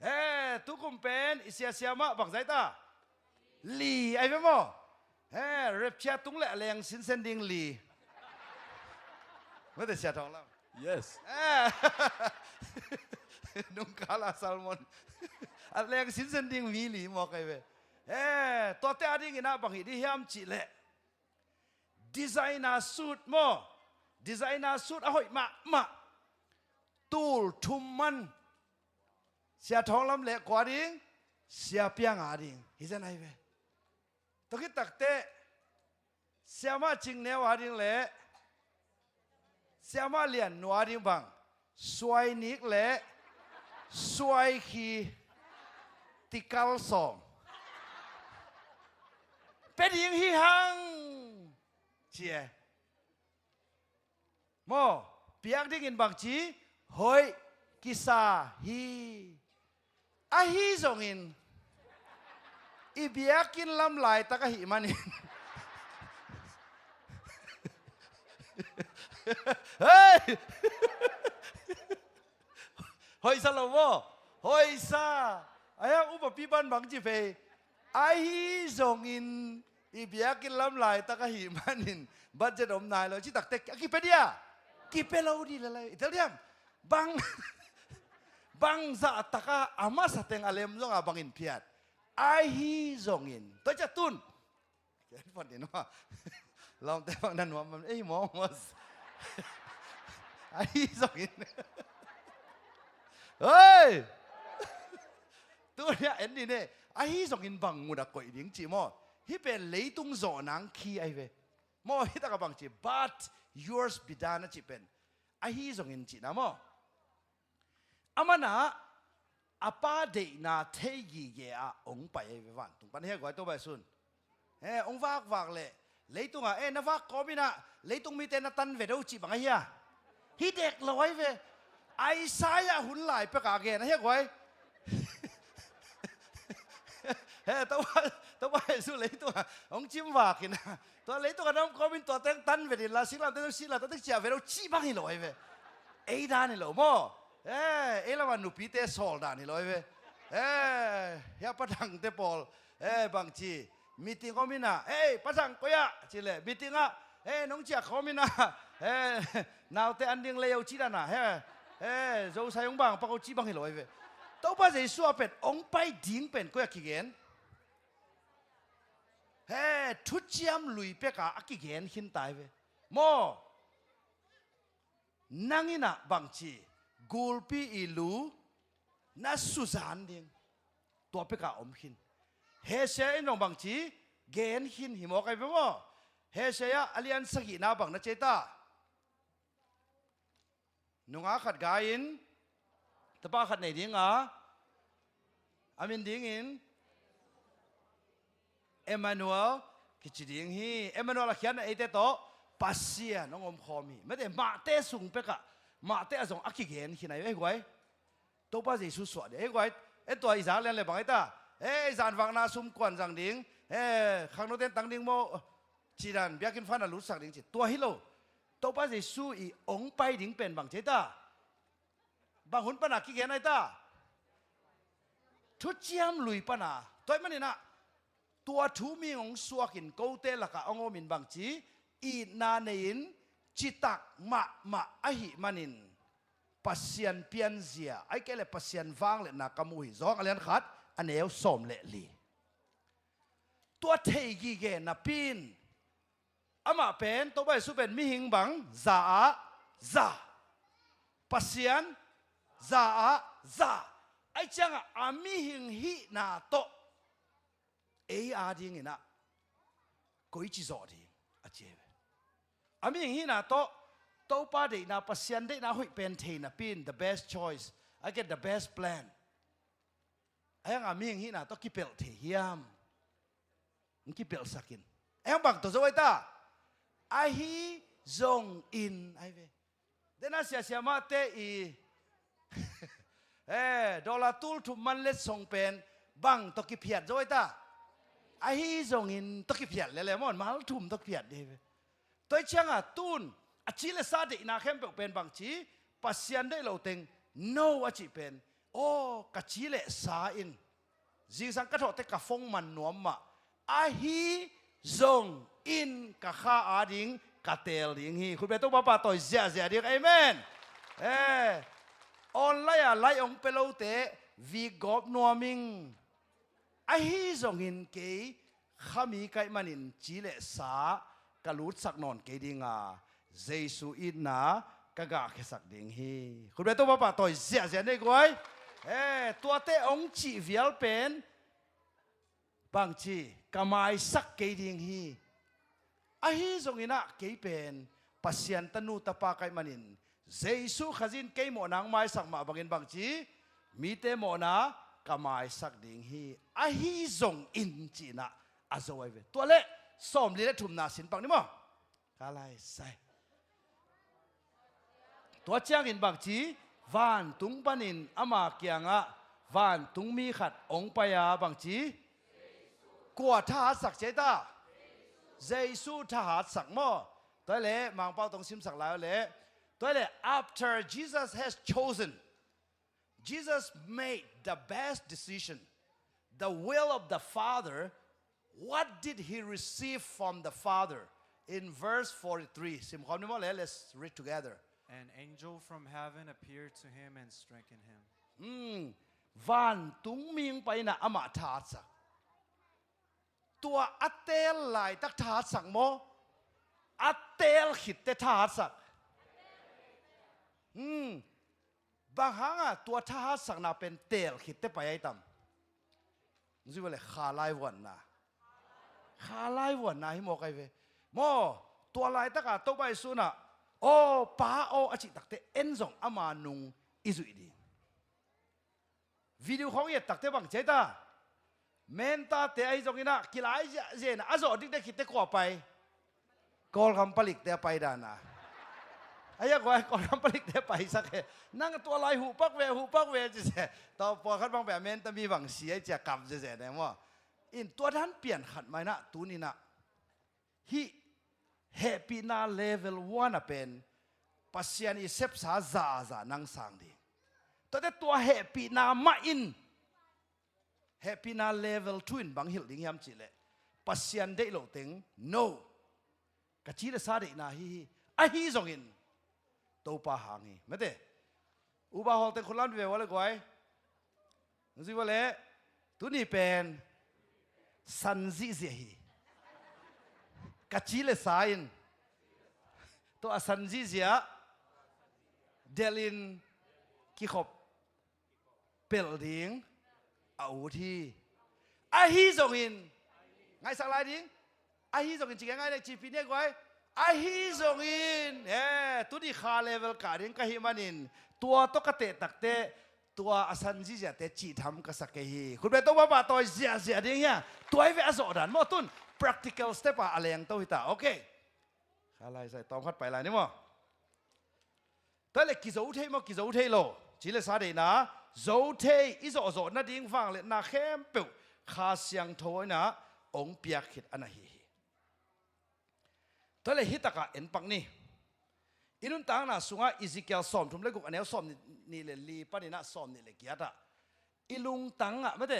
He, tukum pen i sia siamah bangzah ta? Li, ahi ve maw? He, rapture tung le a leng sinsen ding li. Mate sia Thawng Lam. Yes. He. Nungkala Salmon. A leng sinsen ding mi li mawk ahi ve. He, tuate a dingin ah bang hi di hiam cih leh, designer suit maw? Designer suit a hoih mahmah. Tul thum man. Sia Thawng Lam le kua ding? Sia Piang a ding. Hi zen ahi ve. Tua khit takteh, siamah Cing Neu a ding le siamah Lian Nu a ding bang? Suai nik le suai khi tikal sawm. Pia ding hi hang. Ci e. Maw, piak dingin bangci hoih kisa hi. Ahi zongin i biakinn lam laitak ahih manin. Hei! Hoihsa lo maw? Hoihsa. Ahi hang upapi pan bangci phei? Ahi zongin i biakinn lam laitak ahih manin budget om nai lo. Ci takte a kipia dia? Kipia lo di le lai. I tel diam? Bang, bang zah taka a masa teng a lem zonga bangin phiat? Ahi zongin. Tua ciah tun. Ken pon din wa. Lawmte bang na nuam mam. Ei, mawng was. Ahi zongin. Hei! Tu nia en ni ne. Ahi zongin bang mun a koih ding ci maw? Hih pen leitung zawh nang khi ahi ve. Maw, hih taka bang ci, but yours be done a cih pen. Ahi zongin cihna maw? Aman ah a Pa deihna thei gige ah hong pai ahi ve vantung pan. He guai, Topa Jesu'n, he, hong vakvak leh leitungah, eh, na vak kawmin ah leitung mite na tan ve do cih bang ahi a? Hi dek lo ahi ve. Isaiah hun lai pekah a gen ahi a guai. He, Topa, Topa Jesu leitungah hong cimvak in ah, tua leitungah na om kawmin tua teng tan vet inla, singlamteh teng sih inla, tua teng ciah vet o cih bang hi lo ahi ve. Ei dan hi lo maw? Eh, ei lamah nupite sawl dan hi lo ahi ve. Eh, hia Pa Thangte pawl, eh, bangci meeting om in ah, "Ei, Pa Thang koi ah?" ci leh meeting ah, "Eh, nong ciah kawmin ah, eh, naute an ding lei o," cih dan ah, he, eh, Zosai hong bang pak o cih bang hi lo ahi ve. Topa Jesu a pen hong pai ding pen koi a kigen? He, thuciam lui pekah a kigen khin ta ahi ve. Maw? Nang in ah bangci, gulpi i lu na suzan ding, tua pekah om khin. Hesaya in zong bangci, gen khin hi mawk ahi ve maw? Hesaya a lian sagihna bang na ci ta? Nungak khat gai-in tapa khat nei dinga, a min dingin Emmanuel kici ding hi. Emmanuel a khiatna eite tawh Pasian hong omkhawm hi. Mate, mahte sung pekah, mahte ah zong a kigen khin ahi ve guai. Topa Jesu suah ding. Hei guai, en tua i zak lian le bang ahi ta? Hei, zanvakna sum kuan zang ding. Hei, khangnote in tang ding maw? Cih dan, biakinn fund a lutsak ding ci. Tua hi lo. Topa Jesu i hong pai ding pen bang ci ahi ta? Bang hun pana kigen ahi ta? Thuciam lui pana. Tua ahih manin ah, tua thu mihing hong suakin kote lakah hong omin bangci, itna nei-in citak mahmah ahih manin, Pasian pianzia, ahih kei leh Pasian vangliatna ka mu hi. Johan a lian khat, a neu sawm le li. Tua thei gige napi-in, amah pen, Topa Jesu pen mihing bang za ah za, Pasian za ah za, Ahi ciangah a mihing hihna tawh ei adingin ah koici zawh ding a ci hi ve. A mihing hihna tawh Topa deihna, Pasian deihna hoih pen thei napi-in, the best choice, I get the best plan. Ahi hang a mihing hihna tawh kipelh thei hiam? Hong kipelhsak in. Ahi hang bang tawh zo ahi ta? Ahi zongin ahi ve. Dena siasia mahte i eh, dollar tul thum man letsong pen bang tawh kiphiat zo ahi ta? Ahi zongin tawh kiphiat lele maw, mal thum tawh kiphiat ding hi ve. Tua hi ciangah tun a ci le sa deihna khempeuh pen bangci, Pasian deih lo teng no a cih pen, aw, ka ci le sa in zingsang ka thawhte ka phone man nuam mah, ahi zongin ka kha ading ka teel ding hi. Khutbia Topa pahtawi ziahziah ding. Amen. Eh, online ah like hong pia lote vik gawp nuam ing. Ahi zongin kei khami ka hih manin ci le sa ka lutsak nawn kei ding a, Jesu itna ka gahkhiasak ding hi. Khutbia Topa pahtawi ziahziah nei guai. Eh, tuate hong cih vial pen bangci, ka maisak kei ding hi. Ahi zongin ah kei pen Pasian tanu tapa ka hih manin Jesu Khazih in kei mawhna hong maisak mah bangin bangci, mite mawhna ka maisak ding hi. Ahi zongin cihna a zo ahi ve. Tua leh sawmli le thumna sin pak ni maw? Ka lai sai. Tua ciangin bangci, vantung panin ama kiangah vantungmi khat hong pai a bangci, kua thahatsak ci ahi ta? Jesu thahatsak maw? Tua leh Mangpau tawh simsak lai uh leh, tua leh after Jesus has chosen, Jesus made the best decision, the will of the Father. What did he receive from the Father? In verse forty-three. Sim khawm ni maw le, let's read together. An angel from heaven appeared to him and strengthened him. Hmm. Vantung mi hong pai in ah amah thahatsak. Tua a teel laitak thahatsak maw? A teel khitte thahatsak. Hmm. Bang hangah tua thahatsakna pen teel khitte pai ahi tam? Zui vua le, kha laivuanna. Kha laivuanna hi mawk ahi ve. Maw, tua laitaka Topa Jesu in ah, aw, Pa aw, a cih takte en zong ama nung i zuih ding. Video khawng i et takte bang ci ahi ta? Mentate ahi zongin ah kilai ziahziah in ah a zawh dikdek khitte kua pai? Kawlgam palikte a pai dan a. Ahi a guai, Kawlgam palikte a paisak e. Nang tua lai huhpak ve, huhpak ve ci se. Tua pawlkhat bang pen a menta mi bang si ahi ci a kap ziahziah ne maw. In tua dan pian khat mah in ah tuni in ah hih hehpihna level one ah pen Pasian i sepsa zaza nang sang ding. Tuate tua hehpihna mah in, hehpihna level two in bang hilh ding hiam cih leh, Pasian deih loh teng no, ka ci le sa deihna hi hi. Ahi zongin Topa hang hi. Mate, upa hawlte khut lam ve vua le guai. Nang zui vua le, tuni pen san zihziah hi. Ka ci le sa in tua a san zihziah delhin kikhop pelh ding a ut hi. Ahi zongin, ngaihsak lai ding. Ahi zongin ci kei ngai le, cipi ni a guai. Ahi zongin, eh, tuni kha level kah ding ka hih manin tua tawh ka teh takte tua a san zihziahte cihtham ka sa kei hi. Khutbia Topa pahtawi ziahziah ding hi a. Tua hi ve a zawh dan maw, tun practical step a a lengto hi ta. Okay. Kha lai sai tawm khat pai lai ni maw. Tua le kizo thei maw, kizo thei lo, ci le sa deihna zo thei i zawhzawh nading vangliatna khempeuh Kha Siangtho in ah hong piak khit a na hi hi. Tua le hi takah en pak ni. I nuntakna sungah Ezekiel sawmthum le guk a neu sawmnih le li panin ah sawmnih le giat ah i lungtang ah, mate,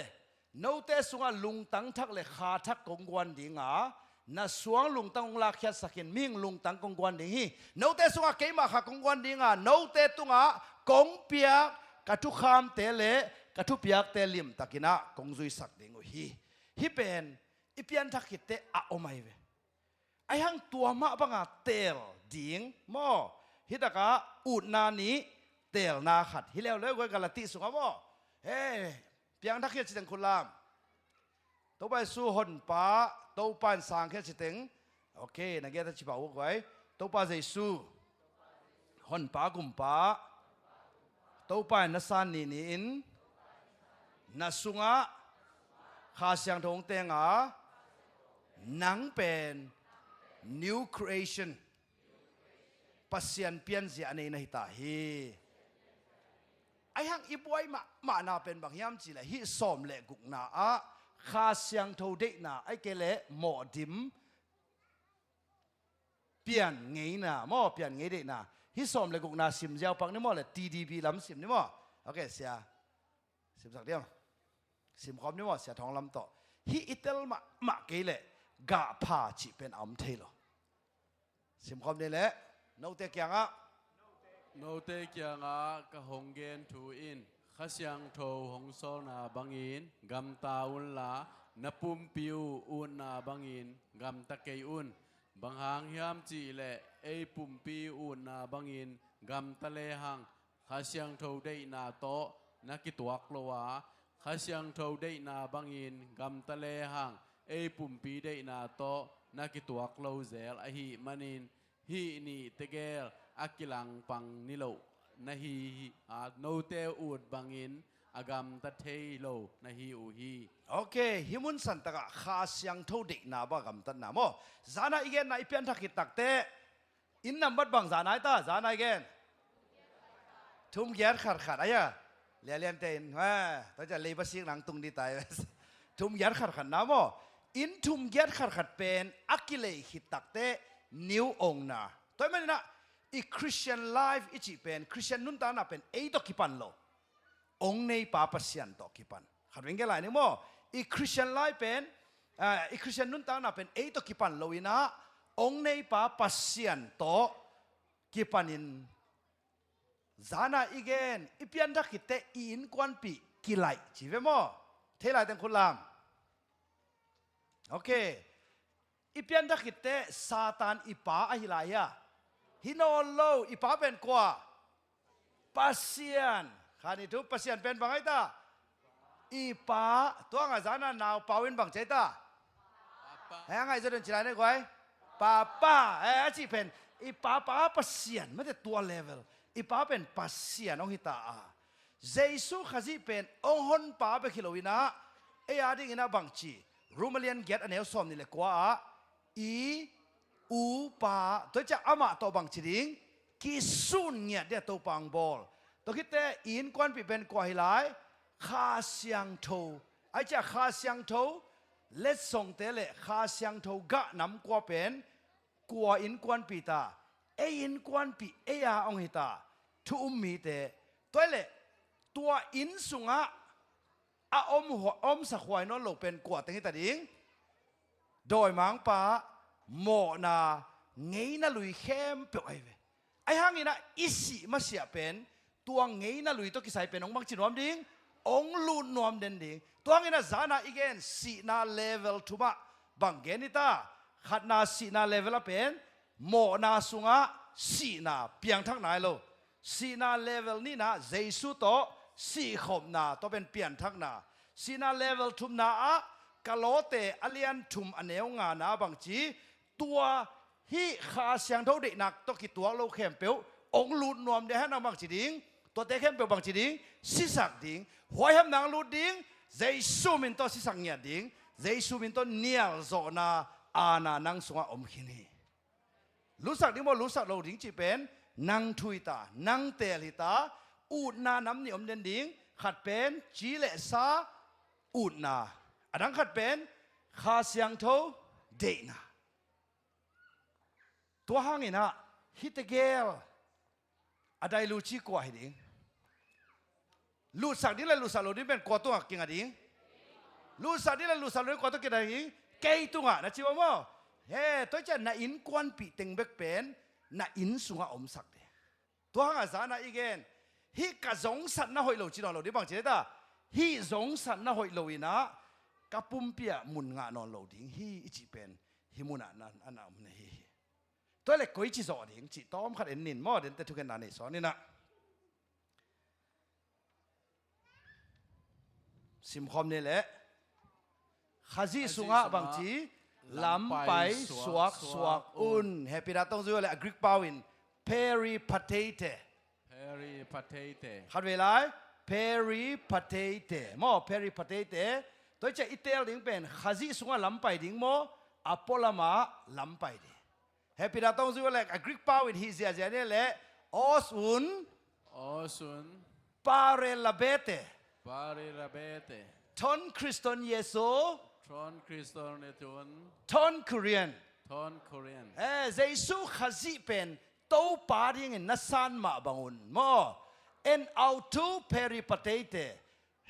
note sungah lungtang thak le kha thak kong guan ding a, na suang lungtang hong lakkhiatsak in, mihing lungtang kong guan ding hi. Note sungah keimah kha kong guan ding a, note tungah kong piak ka thukhamte le ka thupiakte limtakin ah kong zuisak ding uh hi. Hih pen i pianthak khitte a om ahi ve. Ahi hang tua mah banga teel ding maw? Hi takah utna nih, teelna khat. Hi leuleu guai, Galati sungah maw? He, piangthak hi a ci teng khut lam. Topa Jesu honpa, Topa in sangkhia ci teng. Ok, na giat a ci pah uh guai. Topa Jesu honpa kumpa, Topa in na san nihni in na sungah Kha Siangtho hong teng a, nang pen new creation, Pasian pianzia a nei na hi ta hi. Ahi hang i buai mahmahna pen bang hiam cih leh hih sawm le gukna ah Kha Siangtho deihna, ahih kei leh mawhdim pian ngeina maw, pian ngei deihna. Hih sawm le gukna sim ziau pak ni maw, le T D B lam sim ni maw? Ok, sia. Simsak diam. Simkhawm ni maw, sia Thawng Lam tawh. Hih i tel mahmah kei leh gah pha cih pen a om thei lo. Simkhawm ni leh, note kiangah. Note kiangah ka hong gen thu in, Kha Siangtho hong sawlna bangin gamta unla, na pumpi uh utna bangin gamta kei un. Bang hang hiam cih leh ei pumpi utna bangin gamta lehang Kha Siangtho deihna tawh na kituak lo a, Kha Siangtho deihna bangin gamta lehang ei pumpi deihna tawh na kituak lo zel ahih manin, hih nih tegel a kilangpang ni loh na hi hi a, note ut bangin a gamta thei lo na hi uh hi. Ok, hih mun santakah Kha Siangtho deihna bang a gamtatna maw? Zana i genna i pianthak khit takteh, inn nambat bang zana i ta, zana i gen. Thum giat khat khat, aya. Lialiante in, ha, tua ciang leiba sik nang tung di tai. Thum giat khat khat na maw? Inn thum giat khat khat pen a kilei khit takteh new owner. Tua ahih manin ah, i Christian life i cih pen, Christian nuntakna pen ei tawh kipan lo. Ong neipa Pasian tawh kipan. Khat veng gen lai ni maw? I Christian life pen, ah, i Christian nuntakna pen ei tawh kipan lo in ah, ong neipa Pasian tawh kipan in, zana i gen, i pianthak khit teh i innkuanpih kilaih ci ve maw? Thei lai teng khut lam. Ok. I pianthak khit teh Satan i pa ahi lai hia? Hi nawn lo. I pa pen kua? Pasian. Kha ni thu, Pasian pen bang ahi ta? I pa. Tua hang a zana naupau in bang ci ahi ta? Papa. Hei, a ngaih zaw den ci lai ni guai. Papa. Eh, a cih pen i papa Pasian, mate, tua level. I pa pen Pasian hong hi ta a. Jesu Khazih pen hong honpa bek hi lo in ah, ei a ding in ah bang ci? Rom a lian giat a neu sawm nih le kua ah, i u pa, tua ciang amah tawh bang ci ding? Kisun ngiat ding a Topa hong bawl. Tua khit teh i innkuanpih pen kua hi lai? Kha Siangtho. Ahih ciang Kha Siangtho letsongte le Kha Siangtho gah nam kua pen kua innkuanpih ta? Ei innkuanpih, ei a hong hi ta thu um mite. Tua ahih leh tua inn sungah a om hua-, omsak huai nawn lo pen kua teng hi ta ding? Dawimangpa mawhna ngeina lui khempeuh ahi ve. Ahi hangin ah i sih masiah pen tua ngeina lui tawh kisai pen hong bangci nuam ding? Hong lut nuam den ding. Tua hangin ah zana i gen sihna level thum ah bang gen i ta? Khatna sihna level ah pen mawhna sungah sihna, piangthakna hi lo. Sihna level nihna Jesu tawh sihkhopna, tua pen pianthakna. Sihna level thumna ah Kolose a lian thum a neu ngana bang ci? Tua hih Kha Siangtho deihna tawh kituak lo khempeuh hong lut nuam ding, ahi hang bang ci ding? Tuate khempeuh bang ci ding? Sisak ding. Huaiham nang lut ding. Jesu min tawh sisak ngiat ding. Jesu min tawh nialzawhna aana nang sungah om khin hi. Lutsak ding maw, lutsak lo ding cih pen nang thu hi ta, nang teel hi ta. Utna nam nih om den ding. Khat pen ci le sa utna. A dang khat pen Kha Siangtho deihna. Tua hangin ah hihte gel a dai luci kua hi ding? Lutsak ding le lutsak lo ding pen kua tungah kinga ding? Lutsak ding le lutsak lo ding kua tungah kinga ding? Kei tungah, na ci uh maw? He, tua ciang na innkuanpih teng bek pen na inn sungah omsak ding. Tua hangah zana i gen, hih ka zongsatna hoih lo ci nawn lo ding, bang ci ta? Hih zongsatna hoih lo in ah ka pumpi ah mun ngah nawn lo ding hi, i cih pen hih munah na, na om na hi hi. Tua leh koici zawh ding cih tawm khat en ning maw, dente thukhenna nei sawn ning ah. Simkhawm ni leh. Khazih sungah bangci lampai suaksuak un. Hehpihna tawng zui le a Greek pau in peripateite. Peripateite. Khat vei lai, peripateite maw, peripateite. Tua ciah i teel ding pen Khazih sungah lampai ding maw, a pualamah lampai ding. Hehpihna tawng zui le a Greek pau in hih ziahziah ni le, os un. Os un. Parelabete. Parelabete. Ton Kriston Yesu. Ton Kriston Yesu. Ton Kurian. Ton Kurian. Eh, Jesu Khazih pen Topa dingin na san mah bangun maw. En autu peripateite.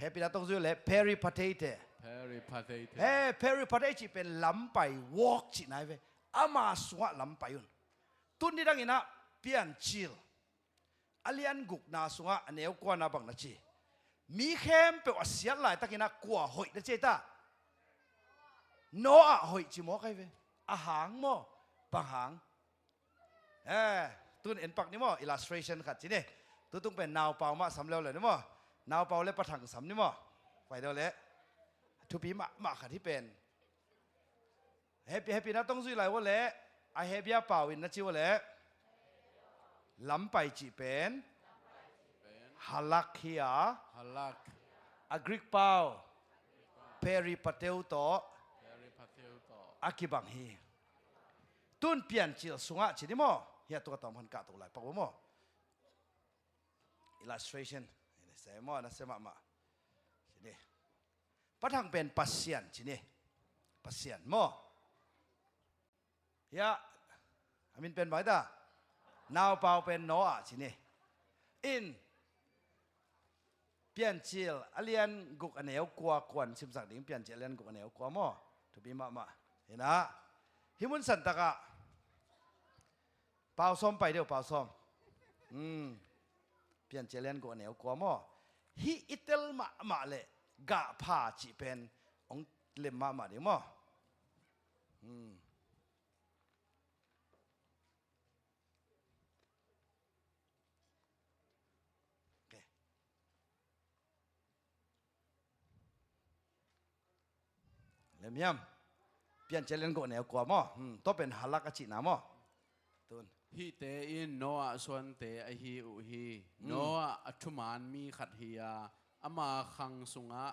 Hehpihna tawng zui le peripateite. Peripateite. Eh, peripateite cih pen lampai walk cihna hi ve. Ama sungah lampai un. Tun nidang inah Piancil a lian gukna sungah a neu kuana bang na ci. Mi khempeuh a siat laitakinah kua hoih na ci ta? Noah hoih ci maw kai ve. A hang maw? Bang hang? Eh, tun en pak ni maw, illustration khat ci ni. Tutung pen naupau mah sam leuleu ni maw. Naupau le pathang sam ni maw. Pai deuh le. Thupi mahmah khat hi pen. Hehpih, hehpihna tawng zui lai ua le, a Hebia pau in na ci ua le, lampai cih pen halak hi a. Halak. A Greek pau peripateu tawh. Peripateu tawh a kibang hi. Tun Piancil sungah ci ni maw. Hiah tua tawm han kah tuk lai pak ua maw. Illustration. Ini saya maw, na saya mahmah. Sini. Pathang pen Pasian ci ni. Pasian maw. Hiah a min pen bang ta? Naupau pen Noah ci ni. In Piancil a lian guk a neu kua, kuan simsak ding, Piancil a lian guk a neu kua maw. Thupi mahmah. Hinah hih mun santakah Pau sawm pai deuh, pau sawm. Hmm. Piancil a lian guk a neu kua maw. Hih i tel mahmah le gahpha cih pen hong lem mahmah ding maw. Hmm. Okay. Lem hiam? Piancil a lian guk a neu kua maw. Hmm, tua pen halak a cihna maw. Tun. Hihte in Noah suante ahi uh hi. Hmm. Noah a thuman mi khat hi a, ama khang sungah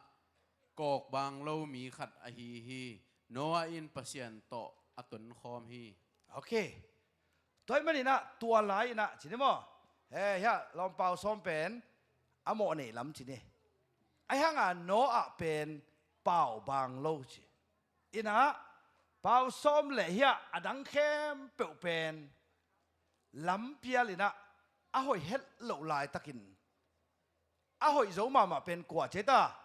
kawkbang lo mi khat ahi hi. Noah in Pasian tawh a tonkhawm hi. Okay. Tua ahih maninah tua lai-inah ci ni maw. He, hiah lawmpau sawm pen a mawh neih lam ci ni. Ahi hanga Noah pen pau bang lo ci. Inah pau sawm le hiah a dang khempeuh pen lampial inah a hoih het loh laitakin a hoih zo mahmah pen kua ci ta?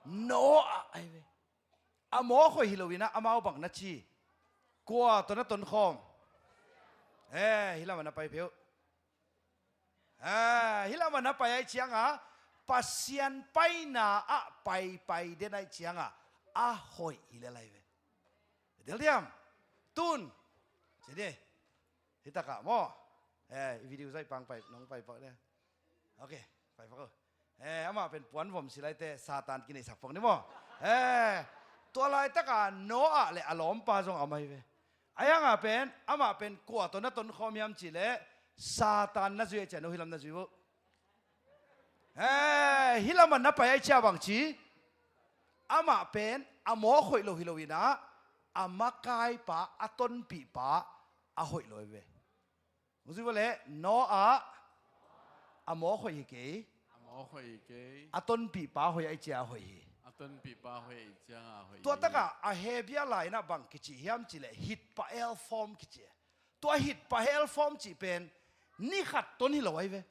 Noah ahi ve. A mawk hoih hi loinah amau bang na ci? Kua tawh na tonkhawm? Eh, hih lamah na pai pheuh. Eh, hih lamah na pai ai cianga Pasian paina ah paipai den ai cianga a hoih hi lel ahi ve. Del diam? Tun. Ci ni. Hitakah maw. Eh, i video zaih pang pai, nong pai pak dia. Okay, pai pak uh. Eh, amah pen puan vom silaite Satan kineihsak pak ni maw. Eh, tua laitaka Noah le a lawmpa zong a mai ve. Ahi hanga pen amah pen kua tawh na tonkhawm hiam cih leh Satan na zui a cia no hilam na zui uh. Eh, hih lamah na pai ai cia bang ci. Amah pen a mawk hoih lo hi loinah a makaipa, a tonpihpa a hoih lo hi ve. Hong zui vua leh Noah a mawk hoih hi kei. A mawk hoih hi kei. A tonpihpa hoih ai cia a hoih hi. A tonpihpa hoih ai cia a hoih hi. Tua takah a Hebia lai-inah bang kici hiam cih leh hitpa'el form kici. Tua hitpa'el form cih pen ni khat ton hi lo ai ve.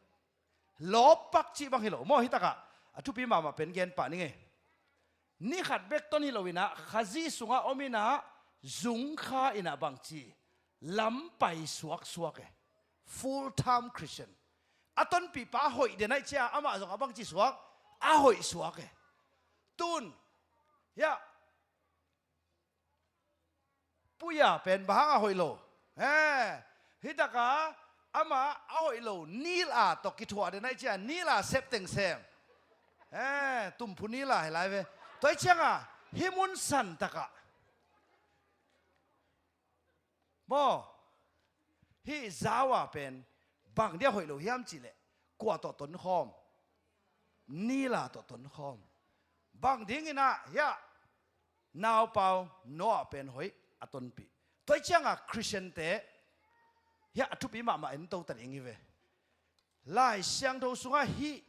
Lawppak cih bang hi lo maw, hitakah a thupi mahmah pen gen pah ning ei. Ni khat bek ton hi loinah Khazih sungah om inah zungkha inah bangci lampai suaksuak e. Full time Christian. A tonpihpa hoih den ai cia amah zong a bangci suak, a hoih suak e. Tun hiah Puya pen bang hang a hoih lo. He, hitaka amah a hoih lo Nil a tawh kithuah den ai cia, Nil a sep teng sem. He, tumphu Nil a hi lai ve. Tua ciangah hih mun santakah maw, hih zau-a pen bang dia hoih lo hiam cihleh, kua tawh tonkhawm? Nila tawh tonkhawm. Bang dinginah hiah naupau Noah pen hoih a tonpih? Tua ciangah Khristiante hiah a thupi mahmah en to ta ding hi ve. Lai Siangtho sungah hih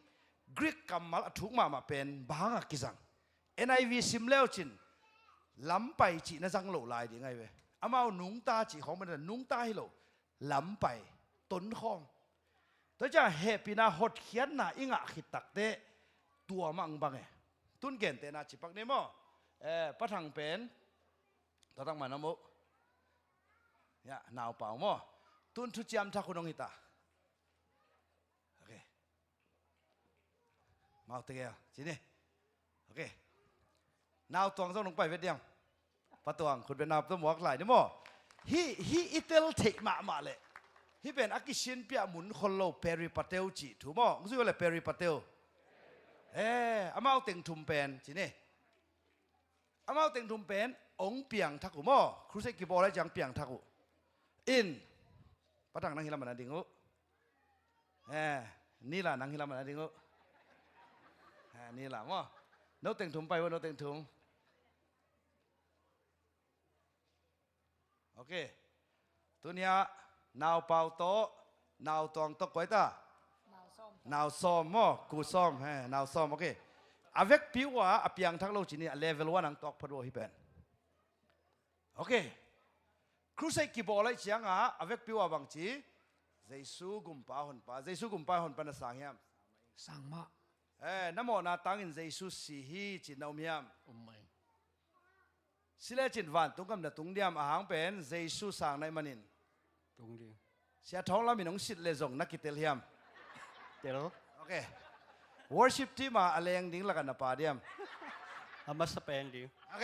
Greek kammal a thuk mahmah pen bang hangah kizang? N I V sim leucin lampai cihna zang lo lai ding ahi ve. Amau nungta cih khawng bang nungta hi lo, lampai, tonkhawm. Tua ciah hehpihna hotkhiatna i ngah khit takteh tua mah ang bang e. Tun gentehna cipak ni maw? Eh, Pa Thang pen tua tak man a maw? Ya, naupau maw? Tun thuciam thak hun hong hita. Ok. Mau tegel cini. Ok. Nau Tuang zong nong pai vet diam? Pa Tuang khut bia nau tawh muak lai ni maw? Hih, hih i tel theih mahmah leh hih pen a kisinpiah mun khol lo, peripateo cih thu maw? Hong zui uh leh peripateo. Eh, amau teng thum pen cini. Amau teng thum pen hong piangthak uh maw? Crusade kibawl lai ciang piangthak uh. In, Pa Thang nang hih lamah na ding uh. Eh, Nila nang hih lamah na ding uh. Eh, Nila maw? No teng thum pai uh, no teng thum. Ok. Tuni-ah naupau tawh, Nau Tuang tawh kua hi ta? Nau Sawm. Nau Sawm maw? Ku Sawm, he, Nau Sawm, ok. A vekpi uh a, a piangthak lo cini, a level one ang tawk phot uh hi pen. Ok. Crusade kibawl lai ciangah a vekpi uh a bangci? Jesu gumpa honpa, Jesu gumpa honpa na sang hiam? Sang mah. Eh, na mawhna tangin Jesu si hi ci na om hiam? Um mai. Si lecin vantung gam na tung diam, a hang pen Jesu sang na hih manin? Tung ding. Sia Thawng Lam in hong sit le zong na kitel hiam? Tel. Ok. Worship team a a leng ding lakah na pa diam? A masa pen ding. Ok.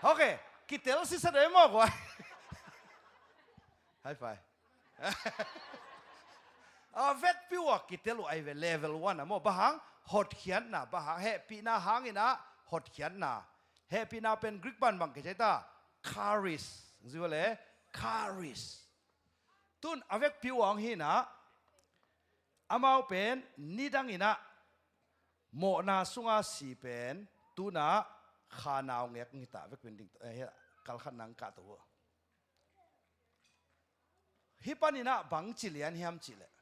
Ok. Kitel sisa dei maw kua? High five. A vekpi uh a kitel uh ahi ve, level one a maw? Bang hang? Hotkhiatna. Bang hang? Hehpihna hangin ah hotkhiatna. Hehpihna pen Greek bangbang kei cai ta? Charis. Zui uh le? Charis. Tun a vekpi uh a hong hi in ah, amau pen nidang in ah mawhna sunga si pen, tun ah khanau ngek hong hi ta, a vekpi in ding, eh, kalkhat nang kah to uh. Hih panin ah bangci lian hiam cihleh?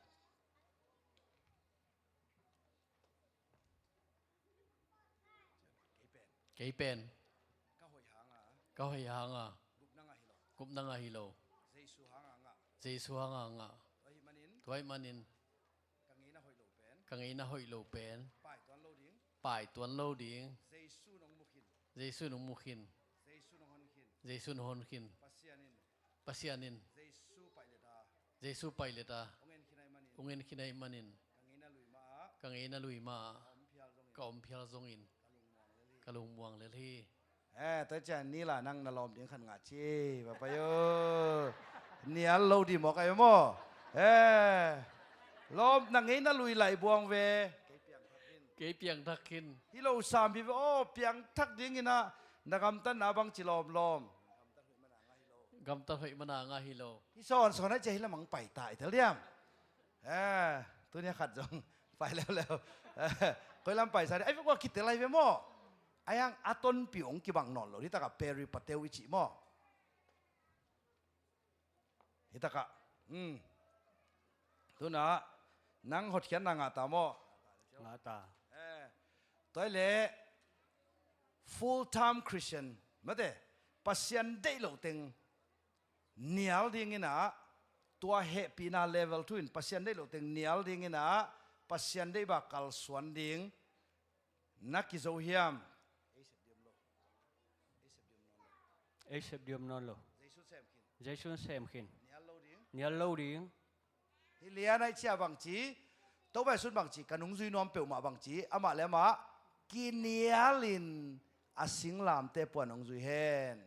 Kei pen. Ka hoih hanga. Ka hoih hanga. Gupna ngah hi lo. Gupna ngah hi lo. Jesu hanga ngah. Jesu hanga ngah. Tua ahih manin. Tua ahih manin. Ka ngeina hoih lo pen. Ka ngeina hoih lo pen. Pai tuan lo ding. Pai tuan lo ding. Jesu nong mu khin. Jesu nong mu khin. Jesu nong hon khin. Jesu nong hon khin. Pasian in. Pasian in. Jesu pai leta. Jesu pai leta. Hong en khin ahih manin. Hong en khin ahih manin. Ka ngeina lui ma ah. Ka ngeina lui ma ah. Ka om phial zongin. Ka om phial zongin. Ka lungmuang lel hi. Ka lungmuang lel hi. Eh, tua ciang Nila nang na lawm ding khan ngah ci, papa yo. Nial lo di mawk ai maw? Eh, lawm na ngeina lui laih buang ve. Kei piangthak khin. Kei piangthak khin. Hi lo sam hi ve aw, piangthak dingin ah na gamtatna bangci lawmlawm? Gamtat hoih mana ngah hi lo. Hi sawnsawn ah cia hi lamang pai ta i tel diam? Eh, tuni a khat zong pai leuleu. Eh, koi lam pai sa di. Ai, vek ua kitel ai ve maw? Ai hang a tonpih hong kibang nawn lo. Hi takah peripateo i cih maw? Hi takah. Hmm. Tuna nang hotkhiatna ngah ta maw? Ngah ta. Eh, tua hi leh full time Christian mate, Pasian deih loh teng nial dingin ah, tua hehpihna level two in Pasian deih loh teng nial dingin ah, Pasian deih bang kalsuan ding na kizo hiam? Ei sep ding om nawn lo. Ei sep ding om nawn lo. Jesu sem khin. Jesu sem khin. Nial lo ding. Nial lo ding. Hi lian ai cia bangci, Topa Jesu in bangci, ka nungzui nuam peuhmah bangci, amah le amah kinialin a singlamteh puan hong zui hen.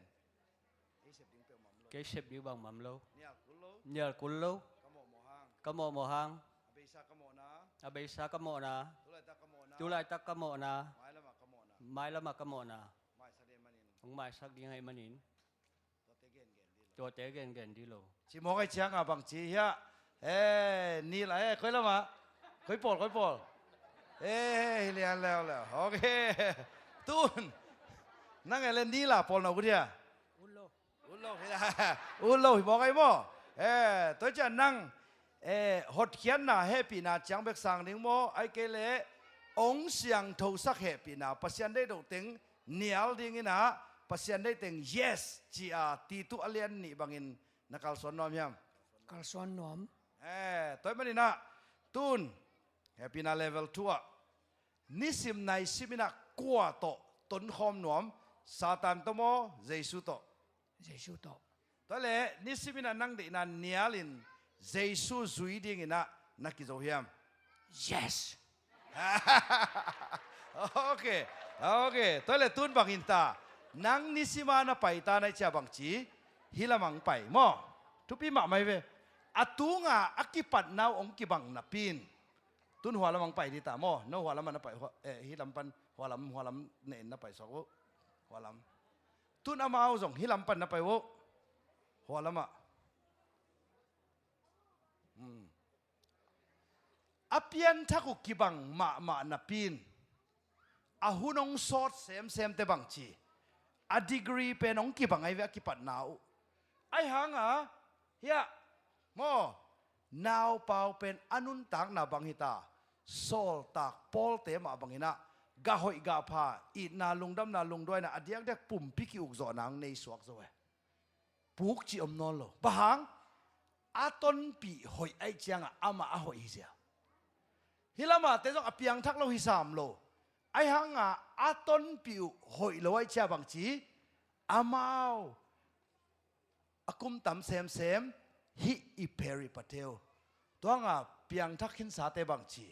Kei sep ding bangmah om lo. Nial kul lo. Nial kul lo. Ka mawhmawh hang. Ka mawhmawh hang. A beisa ka mawhna. A beisa ka mawhna. Tulaitak ka mawhna. Tulaitak ka mawhna. Mailamah ka mawhna. Mailam ah ka mawhna hong maisak ding ahih manin tuate gengen dih lo. Ci mawk ahih ciangin bang ci hiam? Eh, nil ah, eh, koi lam ah? Koi pawl, koi pawl? Eh, hi lian leuleu. Ok. Tun nang e le nil ah pawl na ut hia? Ut lo. Ut lo hi, ut lo hi mawk ahi maw? Eh, tua ciang nang, eh, hotkhiatna hehpihna ciang bek sang ding maw? Ahih kei leh hong siangthosak hehpihna, Pasian deih loh teng nial dingin ah, Pasian deih teng yes ci-a Titu a lian nih bangin na kalsuan nuam hiam? Kalsuan nuam. Eh, tua ahih manin ah tun hehpihna level two ah nisim naisimin ah kua tawh tonkhawm nuam? Satan tawh maw, Jesu tawh? Jesu tawh. Tua leh nisimin ah nang deihna nialin Jesu zui dingin ah na kizo hiam? Yes. Ok, ok. Tua leh tun bangin ta, nang nisim a na pai ta na hih ciang bang ci, hih lam ah hong pai maw? Thupi mahmah hi ve. A tunga a kipatna uh hong kibang napi in tun hua lam ah hong pai dih ta maw? No hua lam ah na pai, hua, eh, hih lam pan hua lam, hua lam ne in na pai suak uh. Hua lam. Tun amau zong hih lam pan na pai uh. Hua lam ah. Hmm. A pianthak uh kibang mahmah napi in a hun hong sawt semsemte bang ci, a degree pen hong kibang ahi ve, a kipatna uh. Ahih hangin hiah maw, naupau pen a nuntakna bang hi ta, sawltak Pawlte mah bangin ah gah hoih gah pha, itna, lungdamna, lungduaina, a diakdiak pumpi ki-ukzawhna hong nei suak zo e. Puk cih om nawn lo. Bang hang? A tonpih hoih ahih ciangin amah a hoih hi zia. Hih lam ahte zong a piangthak lo hi sam lo. Ahih hangin a tonpih uh hoih lo ahih ciang bang ci, amau a kum tam semsem hih i peripateu, tua hangin piangthak khinsate bang ci,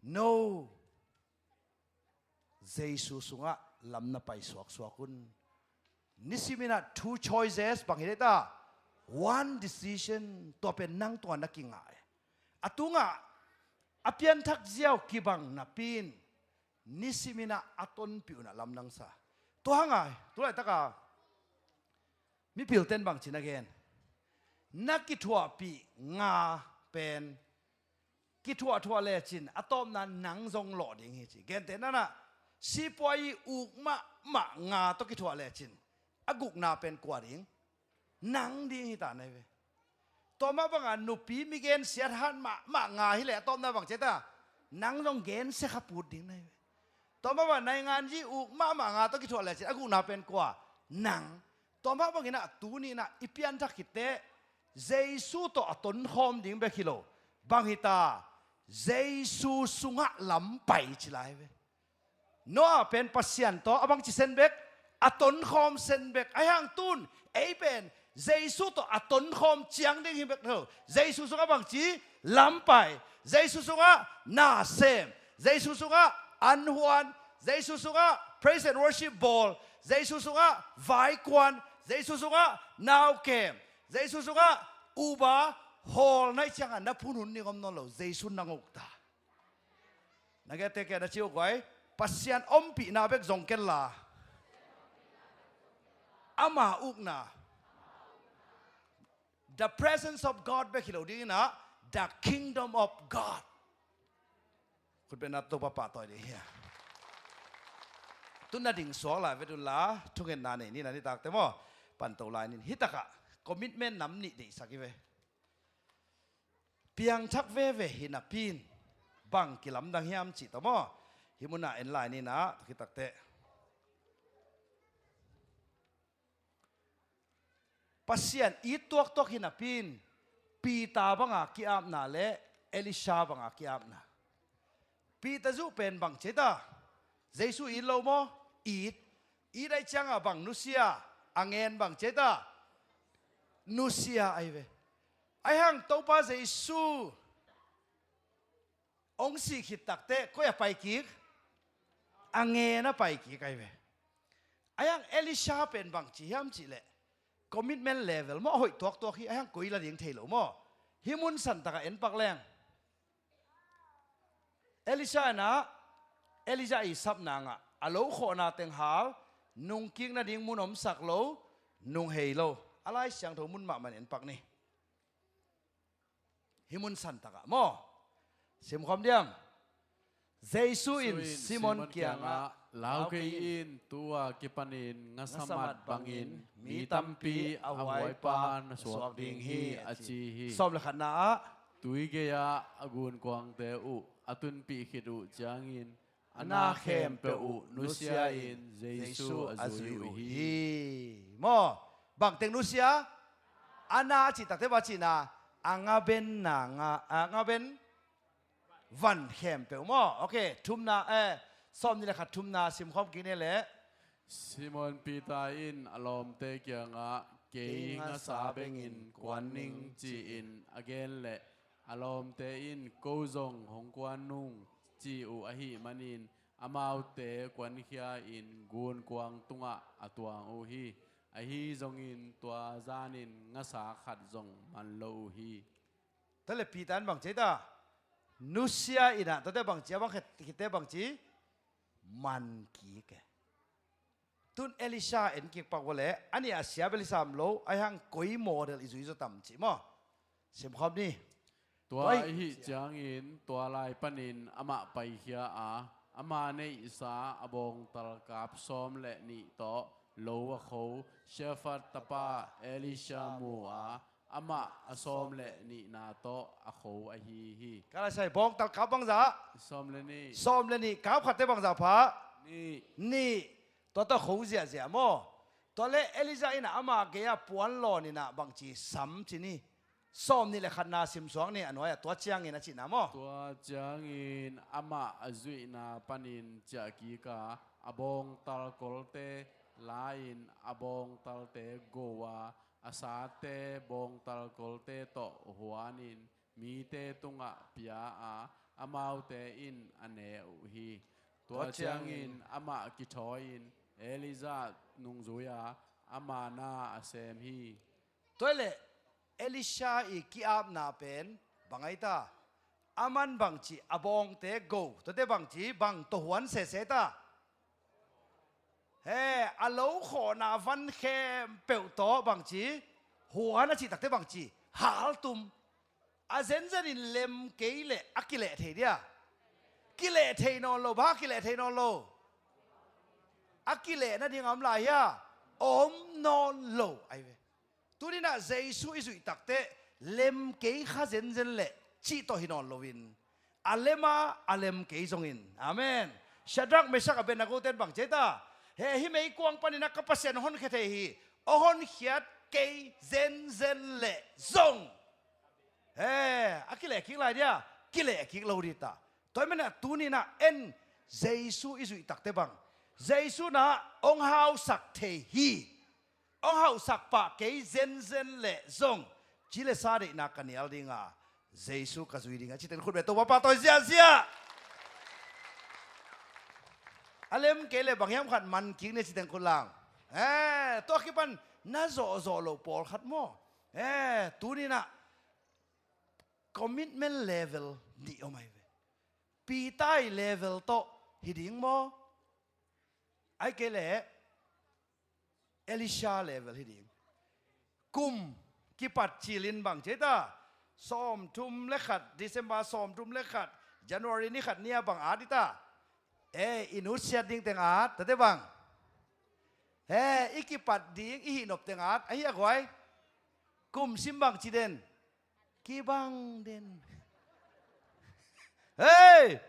no, Jesu sungah lam na pai suaksuak un. Nisimin ah two choices bang hi dih ta? One decision, tua pen nang tua na kingah e. A tungah a pianthak ziau kibang napi in nisimin ah a tonpih un ah lam nang sa. Tua hangin tulaitak a mipilten bang ci na gen? Na kithuahpih nga pen kithuahthuah lecin a tawpna nang zong lawh ding hi ci. Gentehna-in ah sipuai uk mahmah nga tawh kithuah lecin a gukna pen kua ding? Nang ding hi ta na hi ve. Tua mah bangin nupi mi gensiat hat mahmah nga hi leh a tawpna bang ci ta? Nang zong gensia kha put ding na hi ve. Tua mah bangin nainganzi uk mahmah nga tawh kithuah lecin a gukna pen kua? Nang. Tua mah bangin ah tuni-in ah i pianthak khit teh Jesu tawh a tonkhawm ding bek hi lo. Bang hi ta? Jesu sungah lam pai ci lai ve. Noah pen Pasian tawh a bangci sen bek? A tonkhawm sen bek. Ahih hang tun ei pen Jesu tawh a tonkhawm ciang ding hi bek lo. Jesu sungah bangci? Lam pai. Jesu sungah na sem. Jesu sungah an huan. Jesu sungah praise and worship bawl. Jesu sungah vaikuan. Jesu sungah naukem. Jesu sungah uba hawl na hih ciangin na phunhun ding om nawn lo. Jesu nang uk ta. Na gette kiangah na ci uh guai, Pasian ompihna bek zong kenla, ama ukna, the presence of God bek hi lo dingin ah, the kingdom of God. Khutbetna Topa pahtawi ding hi a. Tun na ding suak lai vet un la, thungetna nei ni, na nitakte maw? Panto lai nin. Hi takah commitment nam nih deihsak hi ve. Piangthak veve hi napi in bang kilamdang hiam cih tawh maw? Hih munah en lai ni nah, tua khit takteh Pasian it tuaktuak hi napi in Peter banga ki-apna le Elisha banga ki-apna. Peter zuh pen bang ci ta? Jesu it lo maw? It. It ahih ciangah bang nusia? A ngen bang ci ta? Nusia ahi ve. Ahi hang Topa Jesu hong sih khit takteh koi a pai kik? A ngen a pai kik ahi ve. Ahi hang Elisha pen bang ci hiam cih leh commitment level maw, a hoih tuaktuak hi, ahi hang koi la ding thei lo maw. Hih mun santakah en pak leng Elisha in ah Elijah i sapna ngah, a lo khawhna teng hal, nungkik nading mun omsak lo, nunghei lo. A Lai Siangtho mun mahmah in pak ni. Hih mun santakah maw? Simkhawm diam. Jesu in Simon kiangah, "Lau kei in, tu-a kipanin ngasamat bangin mi tampi a huaipa na suak ding hi," a ci hi. Sawm le khatna ah, tui gei-ah a gunkuangte uh a tunpih khit uh ciangin, a na khempeuh uh nusia in Jesu a zui uh hi. Maw, bangteng nusia? A na a cih takte bang a cihna? A ngabenna nga, a ngaben van khempeuh maw? Ok, thumna, eh, sawmnih le khat, thumna simkhawm kik ni leh. Simon Peter in a lawmte kiangah, "Kei ngasa bengin kuan ning," ci-in a gen leh, a lawmte in, "Ko zong hong kuan nung," ci uh ahih manin, amaute kuankhia-in gunkuang tungah a tuang uh hi. Ahi zongin tua zanin ngasa khat zong man lo uh hi. Tua leh Peter in bang ci ta? Nusia in ah, tuate bang ci, a bang khit, khitte bang ci? Man kik e. Tun Elisha en kik pak vua leh, a nih a siap Elisha om lo, ahi hang koi model i zui zaw tam cih maw? Simkhawm ni. Tua ahih ciangin tua lai panin amah paikhia a, ama neihsa a bawngtal kap sawm le nih tawh lo a kho Shaphat tapa Elisha mu a, amah a sawm le nihna tawh a kho ahi hi. Ka lai sai, bawngtal kap bangzah? Sawm le nih. Sawm le nih, kap khatte bangzah pha? Nih. Nih. Tua tawh kho ziahziah maw? Tua leh Elijah in ah ama gei-ah puanlawn in ah bangci sam ci ni. Sawmnih le khatna simsuak ni, a nuai-ah, tua ciangin a cihna maw? Tua ciangin amah a zuihna panin ciah kik a, a bawngtal kolte la-in a bawngtalte go a, a sate bawngtal kolte tawh huanin mite tungah pia a, amaute in a ne uh hi. Tua ciangin amah kithawi-in Elijah nungzui a, ama na a sem hi. Tua leh Elisha i ki-apna pen bang ahi ta? Aman bangci a bawngte go, tuate bangci bang tawh huan sese ta? He, a lo khawhna van khempeuh tawh bangci huan a cih takte bangci haltum. A zenzenin lem kei leh a kileh thei dia? Kileh thei nawn lo. Bang a kileh thei nawn lo? A kileh nading a om lai hia? Om nawn lo ahi ve. Tuni-in ah Jesu i zuih takteh lem kei kha zenzen leh cih tawh hi nawn loin, a lem a, a lem kei zongin. Amen. Shadrach, Meshach, Abednego ten bang ci ta? He, hih meikuang panin ah ka Pasian hong honkhia thei hi. Hong honkhiat kei zenzen leh zong, he, a kileh kik lai dia? Kileh kik lo ding ta. Tua ahih manin ah tuni-in ah en, Jesu i zuih takteh bang, Jesu in ah hong hausak thei hi. Hong hausak pah kei zenzen leh zong, ci leh sa deihna ka nial ding a, Jesu ka zui ding a, cih teng khut beng, Topa pahtawi ziahziah. A lem kei leh bang hiam khat man kik ni, cih teng khut lang. Eh, tua kipan na zawhzawh loh pawlkhat maw? Eh, tuni-in ah commitment level nih om ahi ve. Peter i level tawh hi ding maw? Ahih kei leh Elisha level hi ding. Kum kipat cilin bang ci ta? Sawmthum le khat, December sawmthum le khat, January ni khat ni-a bang at ding ta? Eh, i nutsiat ding teng at, tate bang. He, i kipat ding, i hihnop teng at, ahi a guai. Kum sim bang ci den? Kibang den. Hei!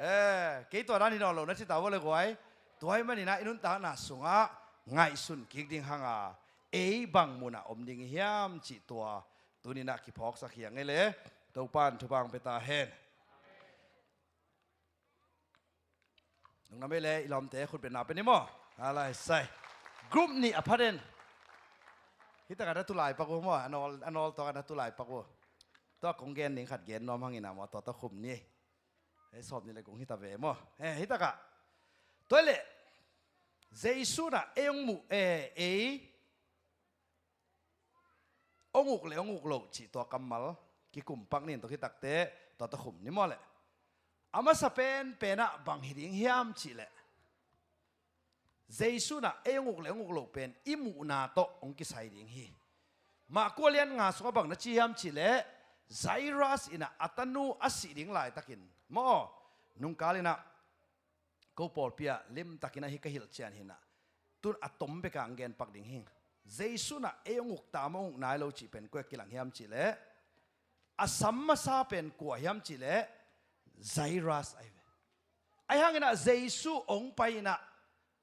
Eh, kei tua dan hi nawn lo na ci ta vua le guai. Tua ahih manin ah i nuntakna sungah ngaihsun kik ding hang a, ei bang munah om ding hiam cih tua tuni-in ah kiphawksak hi ing ei leh. Topa'n thupha hong pia ta hen. Nunglam ei leh i lawmte khut bengna pia ni maw? A lai sai. Group nih a pha den. Hih takah na tulai pak uh maw? A nawl, a nawl tawh na tulai pak uh. Tua kong gen ding khat gen nuam hang in ah maw, tua tawh khum ni. Ei sawm ni leh kong hi ta ve maw? Eh, hih takah. Tua leh Jesu in ah ei hong muh, eh, ei hong uk leh hong uk loh cih tua kammal kikum pak ni. Tua khit takteh tua tawh khum ni maw leh. A masa penpen ah bang hi ding hiam cih leh, Jesu in ah ei hong uk le hong uk loh pen i muhna tawh hong kisai ding hi. Marka lian nga sungah bang na ci hiam cih leh, Jairus in ah a tanu a sih ding laitakin maw, nungkal in ah ko pawlpi ah limtakin ah hih ka hilh cian hi in ah, tun a tom bek a hong gen pak ding hi. Jesu in ah ei hong uk ta maw, hong uk nai lo cih pen kua kilang hiam cih leh, a sam masa pen kua hiam cih leh, Jairus ahi ve. Ahi hangin ah Jesu hong pai in ah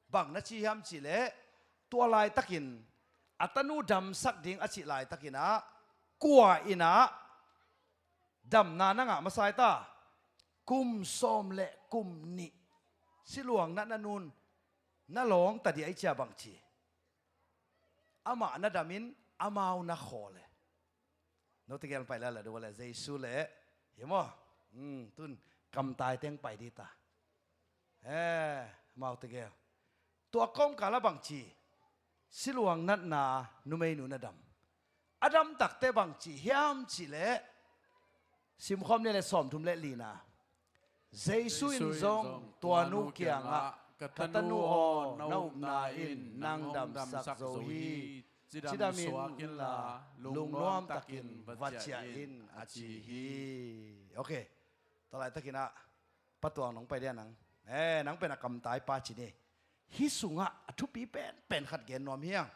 bang na ci hiam cih leh, tua laitakin a tanu damsak ding a cih laitakin ah, kua in ah damna na ngah masa hi ta? Kum sawm le kum nih siluang natna nu'n na lawng ta dih, a hi cia bang ci? Amah na damin amau na khawl e. Note gel pai la la dua le Jesu le hi maw. Hmm, tun kamtai teng pai dih ta. Eh, amau tegel. Tua kawmkal ah bang ci? Siluang natna numeinu na dam. A dam takte bang ci hiam cih leh, simkhawm ni le sawmthum le lina. Jesu in zong tua nu kiangah, ka tanu aw, na upna in nang damsak zo hi. Cidam suak inla lungnuam takin va ciah in, a ci hi. Ok. Tua laitakin ah Pa Tuang nong pai dia nang. Eh, nang pen a kamtai pa ci ni. Hih sungah a thupi penpen khat gen nuam hi hang.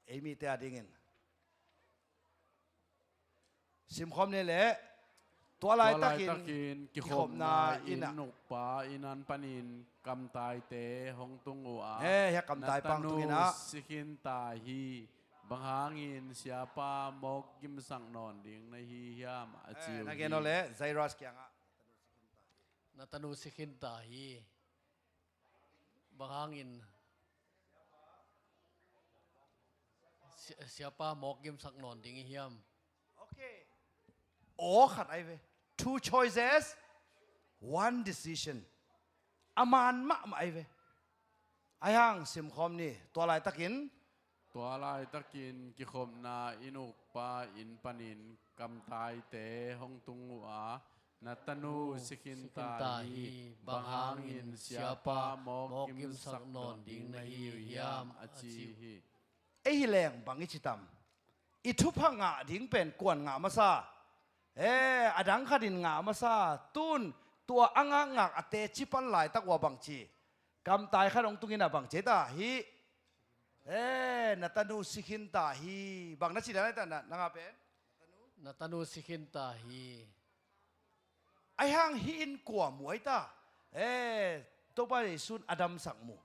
Ei mite a dingin. Simkhawm ni le. Tua laitakin kikhopna inn ukpa inn an panin kamtaite hong tung uh a, eh, hiah kamtai pa hong tung in ah, na tanu si khin ta hi. Bang hangin siapa mawk gimsak nawn ding na hi hiam, a ci uh hi. Eh, na gen aw le Jairus kiangah. Na tanu si khin ta hi. Bang hangin si-, siapa mawk gimsak nawn ding i hiam? Ok. Aw khat ahi ve. Two choices, one decision. A man mahmah ahi ve. Ahi hang simkhawm ni. Tua laitakin. Tua laitakin kikhopna inn ukpa inn panin kamtaite hong tung uh a, na tanu si khin ta hi. Bang hangin siapa mawk gimsak nawn ding na hi uh hiam, a ci hi. Ei hi leng bang i ci tam? I thupha ngah ding pen kuan ngah masa? Eh, a dang khatin ngah masa. Tun tua a ngakngak a teci pan laitak uh a bang ci? Kamtai khat hong tung in ah bang ci ta hi? Eh, na tanu si khin ta hi. Bang na ci dan ahi ta na, na ngah pen? Na tanu si khin ta hi. Ahi hang hih in kua mu ahi ta? Eh, Topa Jesu in a damsak mu,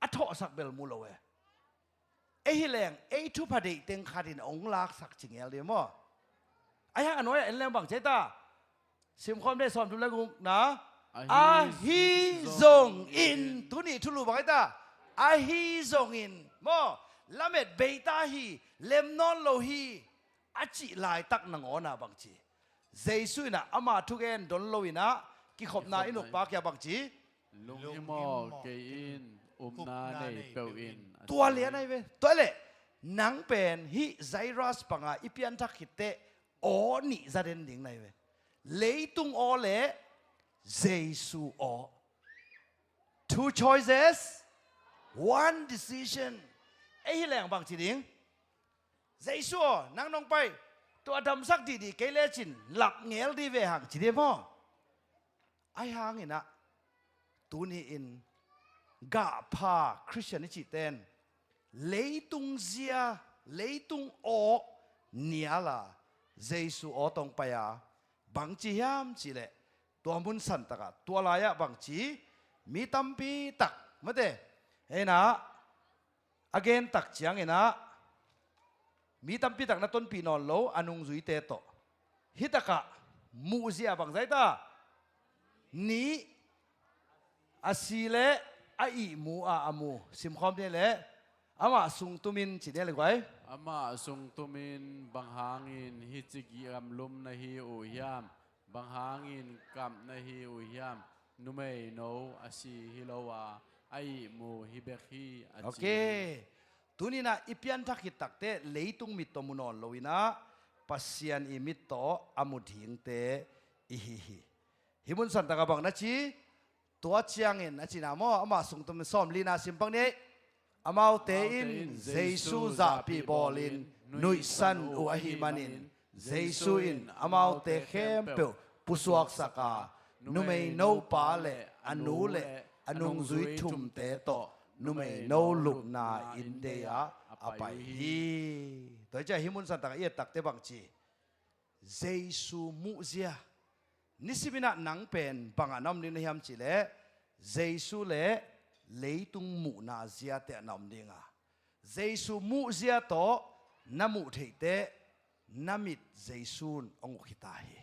a thawhsak bel mu lo e. Ei hi leng ei thupha deih teng khatin hong laksak ci ngel dih maw? Ahi hang a nuai-ah en leng bang ci ahi ta? Simkhawm ni le sawmthum le gukna. Ahi zongin. Tuni thulu bang ahi ta? Ahi zongin maw, lamet bei ta hi, lem nawn lo hi, a cih laitak nangawn ah bang ci? Jesu in ah ama thugen don lo in ah kikhopna inn ukpa kiang bang ci? Lunghimawh kei in, upna nei peuh in, a ci. Tua lian ahi ve. Tua leh nang pen hih Jairus banga i pianthak khit teh aw nih za den ding na hi ve. Leitung aw le Jesu aw. Two choices, one decision. Ei hi leng bang ci ding? Jesu aw, nang nong pai, tua damsak dihdih kei lecin lap ngel dih ve hang ci dih maw? Ahi hangin ah tuni-in gahpha Khristian i cihte in leitung zia, leitung aw nial a, Jesu aw tawh hong pai a, bang ci hiam cih leh, tua mun santak ah, tua lai-ah bang ci, mi tampi tak, mate, hei na, a gen tak ciangin ah mi tampi tak na tonpih nawn lo a nungzuite tawh. Hih takah muhzia bang za hi ta? Nih, a si le a ihmu a a mu. Simkhawm ni le, amah sungtumin ci ni le guai. Amah sungtumin bang hangin hih ci gamlum na hi uh hiam? Bang hangin kap na hi uh hiam? Numeino a si hi lo a, a ihmu hi bek hi, a ci. Ok. Tuni-in ah i pianthak khit takteh leitung mit tawh mu nawn loin ah Pasian i mit tawh a mu dingte i hi hi. Hih mun santak ah bang na ci? Tua ciangin a cihna maw, amah sungtum sawmlina sim pak ni. Amaute in Jesu zahpih bawlin nuihsan uh ahih manin, Jesu in amaute khempeuh pusuaksak a, numeino pa le a nu le a nungzui thumte tawh numeino lupna inn dei ah a pai hi. Tua hi ciah hih mun santak a i et takte bangci, Jesu muhzia. Nisimin ah nang pen bangah na om ding na hiam cihleh, Jesu le leitung muhna ziate ah na om ding a, Jesu muhzia tawh na muh theih teh na mit Jesu in hong uk hi ta hi.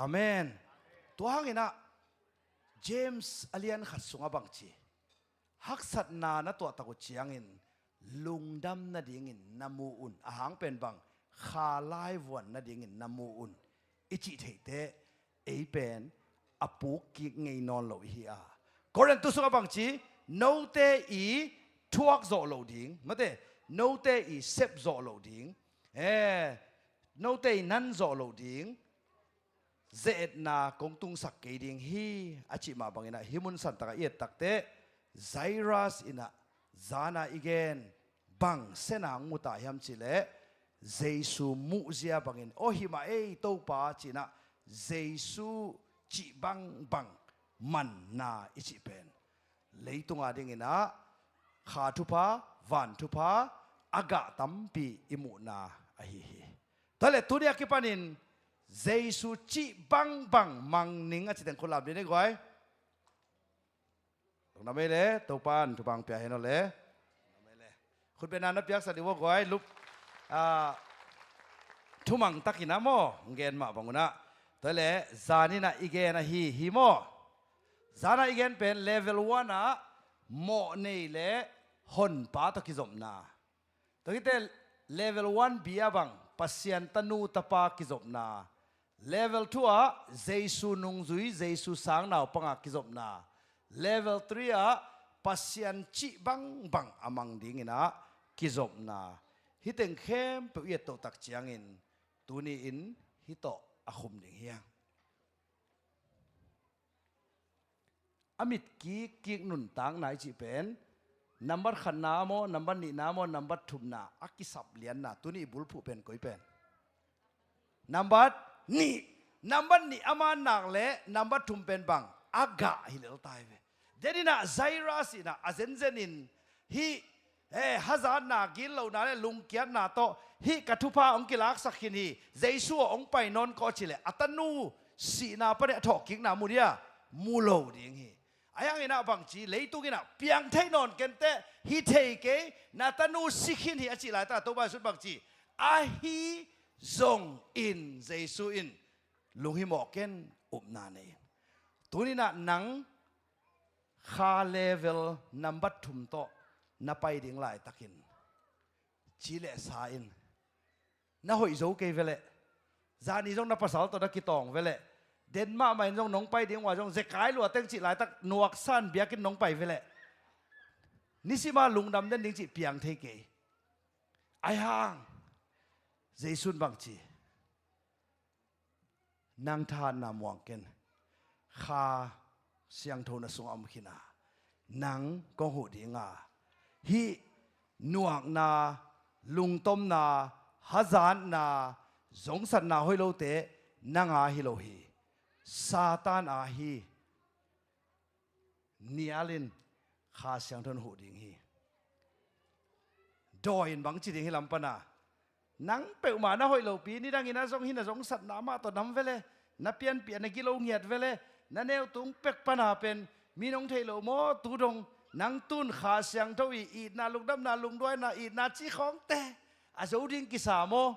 Amen. Tua hangin ah James a lian khat sungah bangci, haksatna na tuahtak uh ciangin lungdam nadingin na mu un. A hang pen bang, kha laivuan nadingin na mu un, i cih theih teh ei pen a puk kik ngei nawn lo i hi a. Korintu sungah bangci, note i thuak zawh loh ding, mate, note i sep zawh loh ding, eh, note i nan zawh loh ding ze-etna kong tungsak kei ding hi, a cih mah bangin ah hih mun santak a i et takteh, Jairus in ah zan a i gen bang sen a hong mu ta hiam cihleh, Jesu muhzia bangin, aw hih mah ei Topa, ci-in ah Jesu cih bangbang manna i cih pen leitung a dingin ah kha thupha, van thupha a gah tampi i muhna ahi hi. Tua leh tuni a kipanin Jesu cih bangbang mang ning a ci teng khut lam dih ni guai. Lungdam ei le, Topa in thupha hong pia hen aw le. Khutbetna na piaksak dih uh aw guai, lup, ah, thumang takin ah maw, hong gen mah bang un ah. Tua leh zan in ah i gen ahi hi maw. Zan a i gen pen level one ah mawh nei le honpa tawh kizopna. Tua khit teh level one B ah bang Pasian tanu tapa kizopna. Level two ah Jesu nungzui, Jesu sang naupang a kizopna. Level three ah Pasian cih bangbang a mang dingin ah kizopna. Hih teng khempeuh i et toh tak ciangin tuni-in hih tawh a khum ding hi hang. A mit kik kik nuntakna i cih pen nambat khatna maw, nambat nihna maw, nambat thumna a kisap lianna, tuni i bulphuh pen koi pen? Nambat nih. Nambat nih a man nak leh nambat thum pen bang? A gah hi lel ta hi ve. Denin ah Jairus in ah a zenzenin hih, eh, hazatna, gitlohna le lungkiatna tawh hih ka thupha hong kilaksak khin hi, Jesu aw hong pai nawn kawh ci leh a tanu sihna panin a thawhkikna mu dia? Mu lo ding hi. Ahi hangin ah bangci, leitung in ah piang thei nawn ken teh, hi thei kei, na tanu si khin hi a cih laitak Topa Jesu in bangci, ahi zongin Jesu in lunghimawh ken, upna nei in. Tuni in ah nang kha level nambat thum tawh na pai ding laitakin ci leh sa in, na hoih zo kei ve leh. Zani zong na pasal tawh na kitawng ve leh. Den mahmah in zong nong pai ding uh a zong zekai lua teng cih laitak nuaksan biakinn nong pai ve leh. Nisim a lungdam den ding cih piang thei kei. Ahi hang Jesu in bangci, nang thahatna muang ken. Kha Siangtho na sungah om khin a, nang kong huh ding a, hih nuakna, lungtomna, hazatna, zongsatna hoih lote nang a hi lo hi. Satan a hi. Nial in, Kha Siangtho in huh ding hi. Dawi in bang ci ding hi lam pan a, nang peuhmah na hoih lopi, nidangin a zong hi, na zongsatna mah tawh nam ve leh, na pianpih a na gilo ngiat ve leh, na neu tung pek pan a pen mi nong theih loh maw, tu dong nang tun Kha Siangtho i itna, lungdamna, lungduaina, itna cih khawngte a zo ding kisa maw?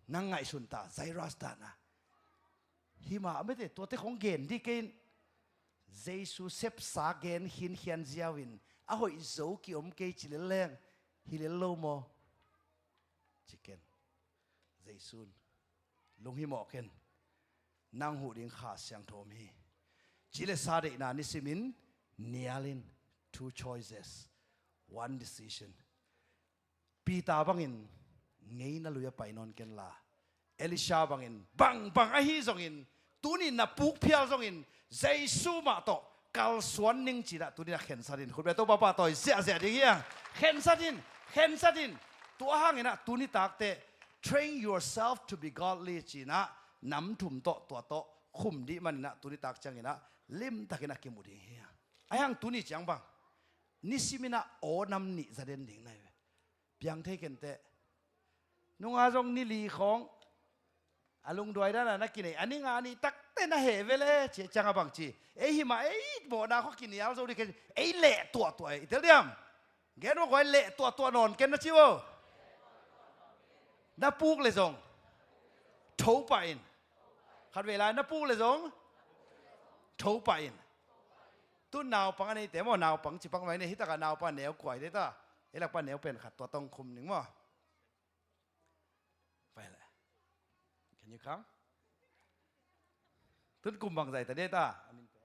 Nang ngaihsun ta, Jairus dan a. Hi mah a mete, tuate khong gen dih kei in. Jesu sepsa gen khinkhian ziau in, a hoih zo kiom kei ci lel leng, hi lel lo maw? Ci ken. Jesu in, lunghimawh ken. Nang huh ding Kha Siangtho om hi. Ci leh sa deihna nisimin, nial in, two choices, one decision. Peter bangin ngeina lui a pai nawn ken la, Elisha bangin bangbang ahi zongin, tuni na puk phial zongin, Jesu mah tawh kalsuan ning ci-in ah tuni-in ah khensat in. Khutbet Topa pahtawi ziahziah ding hi hang. Khensat in, khensat in. Tua hangin ah tuni takte train yourself to be godly ci-in ah nam thum tawh tua tawh khum ding manin ah tuni tak ciangin ah limtakin ah kimu ding hi hang. Ahi hang tuni ciang bang nisimin ah aw nam nih za den ding na hi ve. Piang thei kenteh. Nunga zong ni li khawng a lungduai dan a na kinei, a ni nga ni takte na heh ve le, ci ciang a bang ci, ei hi mah ei mawhna khua kinial zo ding ken, ei leh tuahtuah ei tel diam. Gen mawh guai, leh tuahtuah nawn ken na ci uh. Na puk le zong tho pah in. Khatvei lai na puk le zong tho pah in. Tu naupang a neite maw, naupang ci pak mai ni, hi takah naupang a neu kuai de ta. Ei lak pan neu pen khat tua tong khum ning maw. Pai le. Can you come? Tun kum bang zai ta de ta. A min pen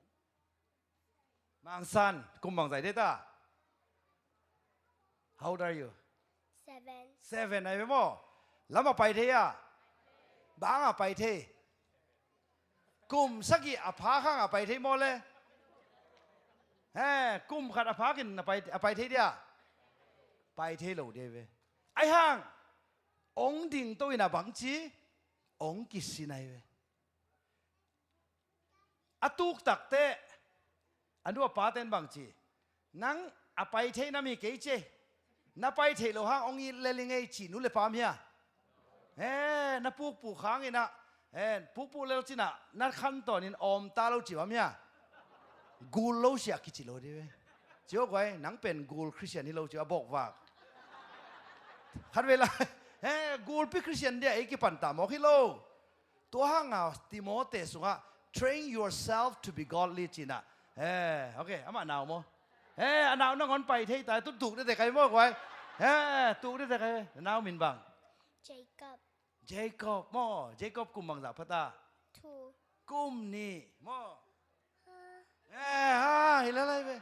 Mang San, kum bang zai de ta. How old are you? Seven. Seven ai ve maw. Lam a pai thei a? Bang a pai thei? Kum sagih a phak hang a pai thei maw le? He, kum khat a phak in a pai, a pai thei dia? Pai thei lo dia ve. Ahi hang ong dingto in a bang ci, ong kisin ai ve. A tuk takteh a nu a paten bang ci, nang a pai thei na mi kei ci, na pai theih loh hang ong it lel ing ei ci nu le pa om hia? He, na pukpuk hangin ah, he, pukpuk lel cin ah na khan tawnin awm ta lo ci om hia? Gul lo sia kici lo dih ve. Ci aw guai, nang pen gul Khristian hi lo ci a bawkvak. Khatvei lai, he, gulpi Khristian dia ei kipan ta mawk hi lo. Tua hanga Timote sungah train yourself to be godly cin ah. He, ok, amah nau maw? He, a nau nangawn pai thei ta, tu tuk dede kai maw guai? He, tuk dede kai, nau min bang? Jacob. Jacob maw, Jacob kum bangzah pha ta? Two. Kum nih maw? He, ha, hi lalai ve.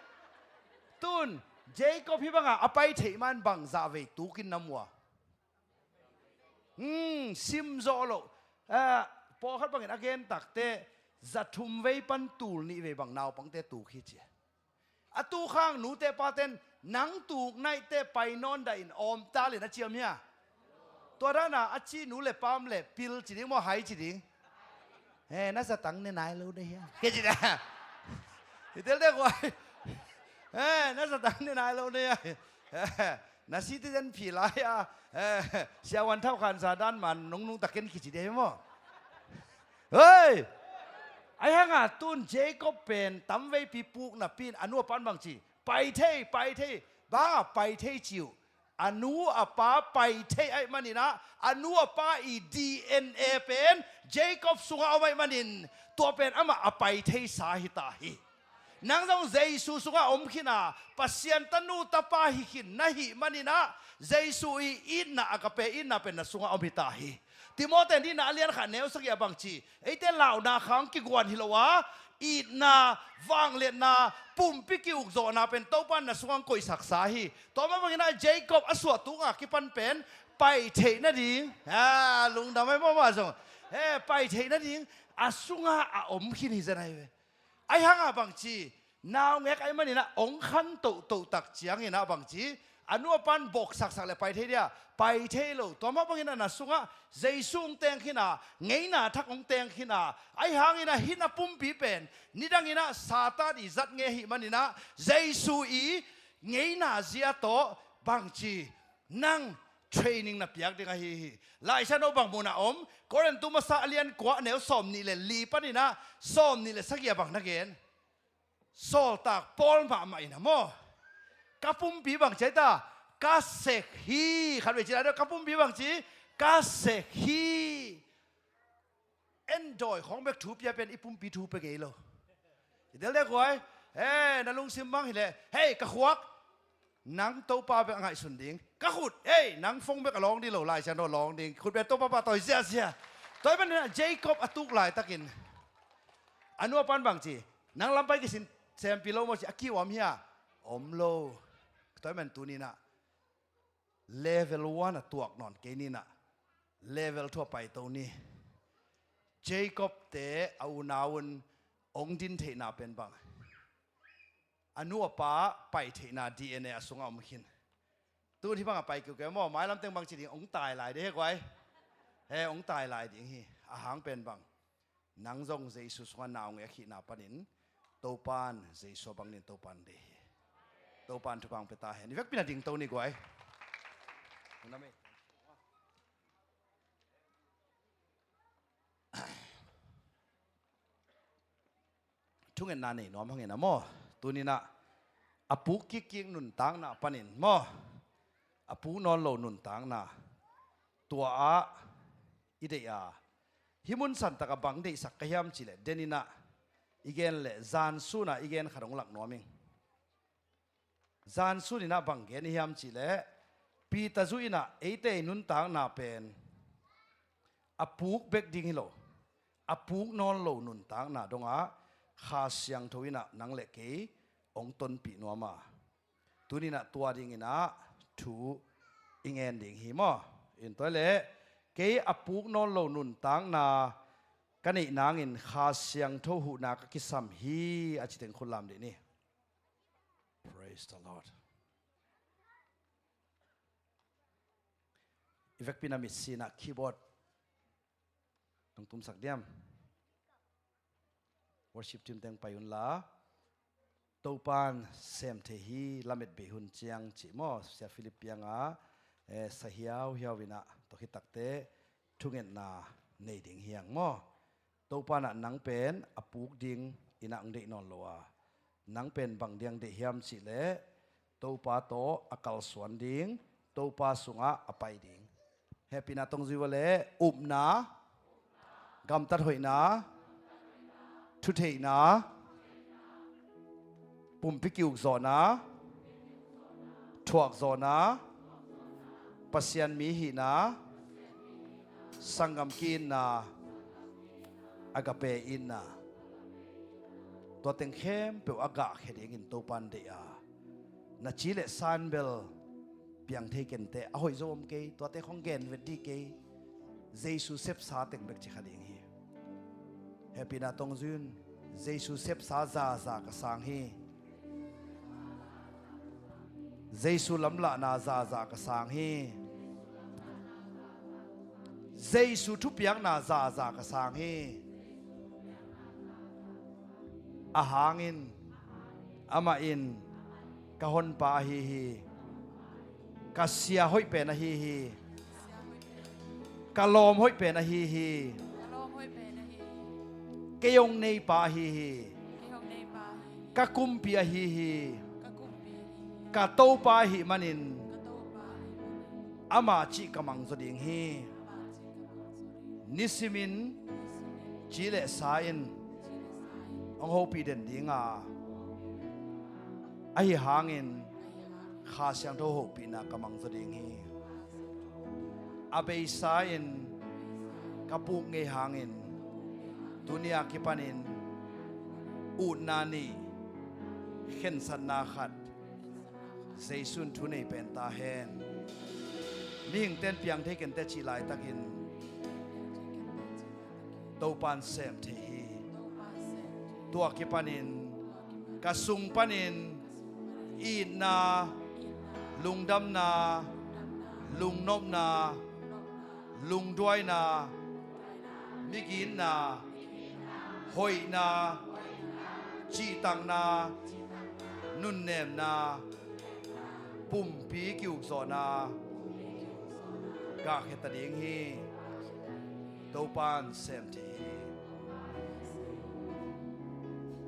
Tun, Jacob hi banga a pai theih man bangzah vei tukin na mua? Hmm, sim zawh loh. Ah, pawlkhat bangin a gen takte, za thum vei pan tul nih vei bang naupangte tuk hi ci. A tuk hang nute paten, nang tuk naihte pai nawn dah in awm ta le na ciam hia? Tua dana a ci nu le pa om le pil ci ding maw, hai ci ding? He, na zatang ne nai lo de hia? Ke ci dah. I tel de kuai. He, na zatang ne nai lo de hia? He, na citizen phi lai a. He, siavuan thau khan sa dan man nungnung taken kici de maw? Hei! Ahi hanga tun Jacob pen tamveipi puk napi in a nu a pan bang ci, pai thei, pai thei. Banga pai thei ci uh? A nu a pa pai thei ahih maninah, a nu a pa i D N A pen Jacob sungah om ahih manin, tua pen amah a pai theisa hita hi. Nang zong Jesu sungah om khina, Pasian tanu tapa hi khin na hih maninah, Jesu i itna, agape itna pen na sungah om hita hi. Timote nihna a lian khat neu sagih a bang ci, eite launa khang kiguan hi lo a, itna, vangliatna, pumpi ki-ukzawhna pen Topa in na sungah koihsaksa hi. Tua mah bangin ah Jacob a suah tunga kipan pen pai theih nading, a, lungdam ai mawhmawh zong, he, pai theih nading a sungah a om khin hi zen ahi ve. Ahi hanga bangci, naungek ahi maninah ong khan tohtoh tak cianginah bangci, a nu a pan bawksaksak le pai thei dia, pai thei lo. Tua mah banginah na sungah Jesu ong teng khina, ngeina thak ong teng khina. Ahi hanginah hih na pumpi pen nidanginah Satan i zat nge hih maninah Jesu i ngeina zia tawh bangci nang training na piak ding ahi hi. Laisiangtho bang munah om, Korintu masa a lian kua neu sawm nih le li paninah sawm nih le sagih a bang na gen. Sawltak Paul mahmah in a maw, ka pumpi bang ci ai ta, ka sek hi. Khatvei ci lai deuh, ka pumpi bang ci, ka sek hi. En dawi khawng bek thu pia pen i pumpi thu pia ngei lo. I del dek huai. He, na lungsim bang hileh, hei, ka khuak, nang Topa bek a ngaihsun ding. Ka khut, hei, nang phone bek a lawng ding lo, Laisiangtho a lawng ding. Khut bek Topa pahtawi ziahziah. Tua ahih maninah Jacob a tuk laitakin a nu a pan bang ci, nang lampai kisin sempi lo maw ci, a kiu om hia? Om lo. Tua ahih man tuninah level one a tuak nawn kei ninah level two a paito ni. Jacob te a unau un ong din theihna pen bang, a nu a pa pai theihna D N A a sungah om khin. Tun hih bang a pai kiukiu maw, mailam teng bang ci ding, hong tai lai ding hi guai. He, hong tai lai ding hi. A hang pen bang, nang zong Jesu sungah na hong ngeih khitna panin Topan Jesu a bang dingin Topan deih hi. Topan thupha hong pia ta hen. I vekpi-in a dingto ni guai. Thungetna nei nuam hang in a maw. Tuni-in ah a puk kikkik nuntakna panin maw, a puk nawn lo nuntakna, tua ah i deih a, hih mun santak ah bang deihsak ka hiam cih leh, den in ah i gen leh zan sun ah i gen khat hong lak nuam ing. Zan sun in ah bang gen i hiam cih leh, Peter zu in ah eite i nuntakna pen a puk bek ding hi lo, a puk nawn lo nuntakna dongah Kha Siangtho in ah nang le kei hong tonpih nuam a, tuni-in ah tua dingin ah thu i ngen ding hi maw. In tua leh, kei a puk nawn lo nuntakna ka neih nangin Kha Siangtho huhna ka kisam hi, a ci teng khut lam dih ni. Praise the Lord. I vekpi-in a mitsi in ah keyboard nong tumsak diam? Worship team teng pai un la. Topan sem thei hi, lamet bei hun ciang cih maw, Sia Philip piang a, eh, sa hiauhiau in ah, tua khit takteh thungetna nei ding hi hang maw. Topa in ah nang pen a puk dingin ah hong deih nawn lo a, nang pen bang ding deih hiam cih leh, Topa tawh a kalsuan ding, Topa sungah a pai ding. Hehpihna tawh hong zui vo leh, upna, gamtat hoihna, thutheihna, pumpi ki-ukzawhna, thuakzawhna, Pasian mi hihna, sanggam ki-itna, agape itna. Tua teng khempeuh a gahkhia dingin Topan deih a, na ci le sa in bel piang thei kenteh, a hoih zo om kei, tuate khong gen vet dih kei. Jesu sepsa teng bek ci kha ding hi. Hehpihna tawh hong zui un. Jesu sepsa zaza ka sang hi. Jesu lamlahna zaza ka sang hi. Jesu thupiakna zaza ka sang hi. A hangin, amah in ka honpa ahi hi. Ka sia hoih pen ahi hi. Ka lawm hoih pen ahi hi. Kei hong neipa ahi hi. Ka kumpi ahi hi. Ka Topa ahih manin ama cih ka mangzaw ding hi. Nisimin ci le sa in hong hopih den ding a, ahi hangin Kha Siangtho hopihna ka mangzaw ding hi. A beisa in ka puk ngei hangin, tuni a kipanin utna nih, khensatna khat, Jesu in thu nei pen ta hen. Mihingte in piang thei kenteh cih laitakin Topan sem thei hi. Tua kipanin ka sung panin itna, lungdamna, lungnopna, lungduaina, miginna, hoihna, cihtakna, nunnemna, pumpi ki-ukzawhna gahkhia ta ding hi. Topan sem thei hi.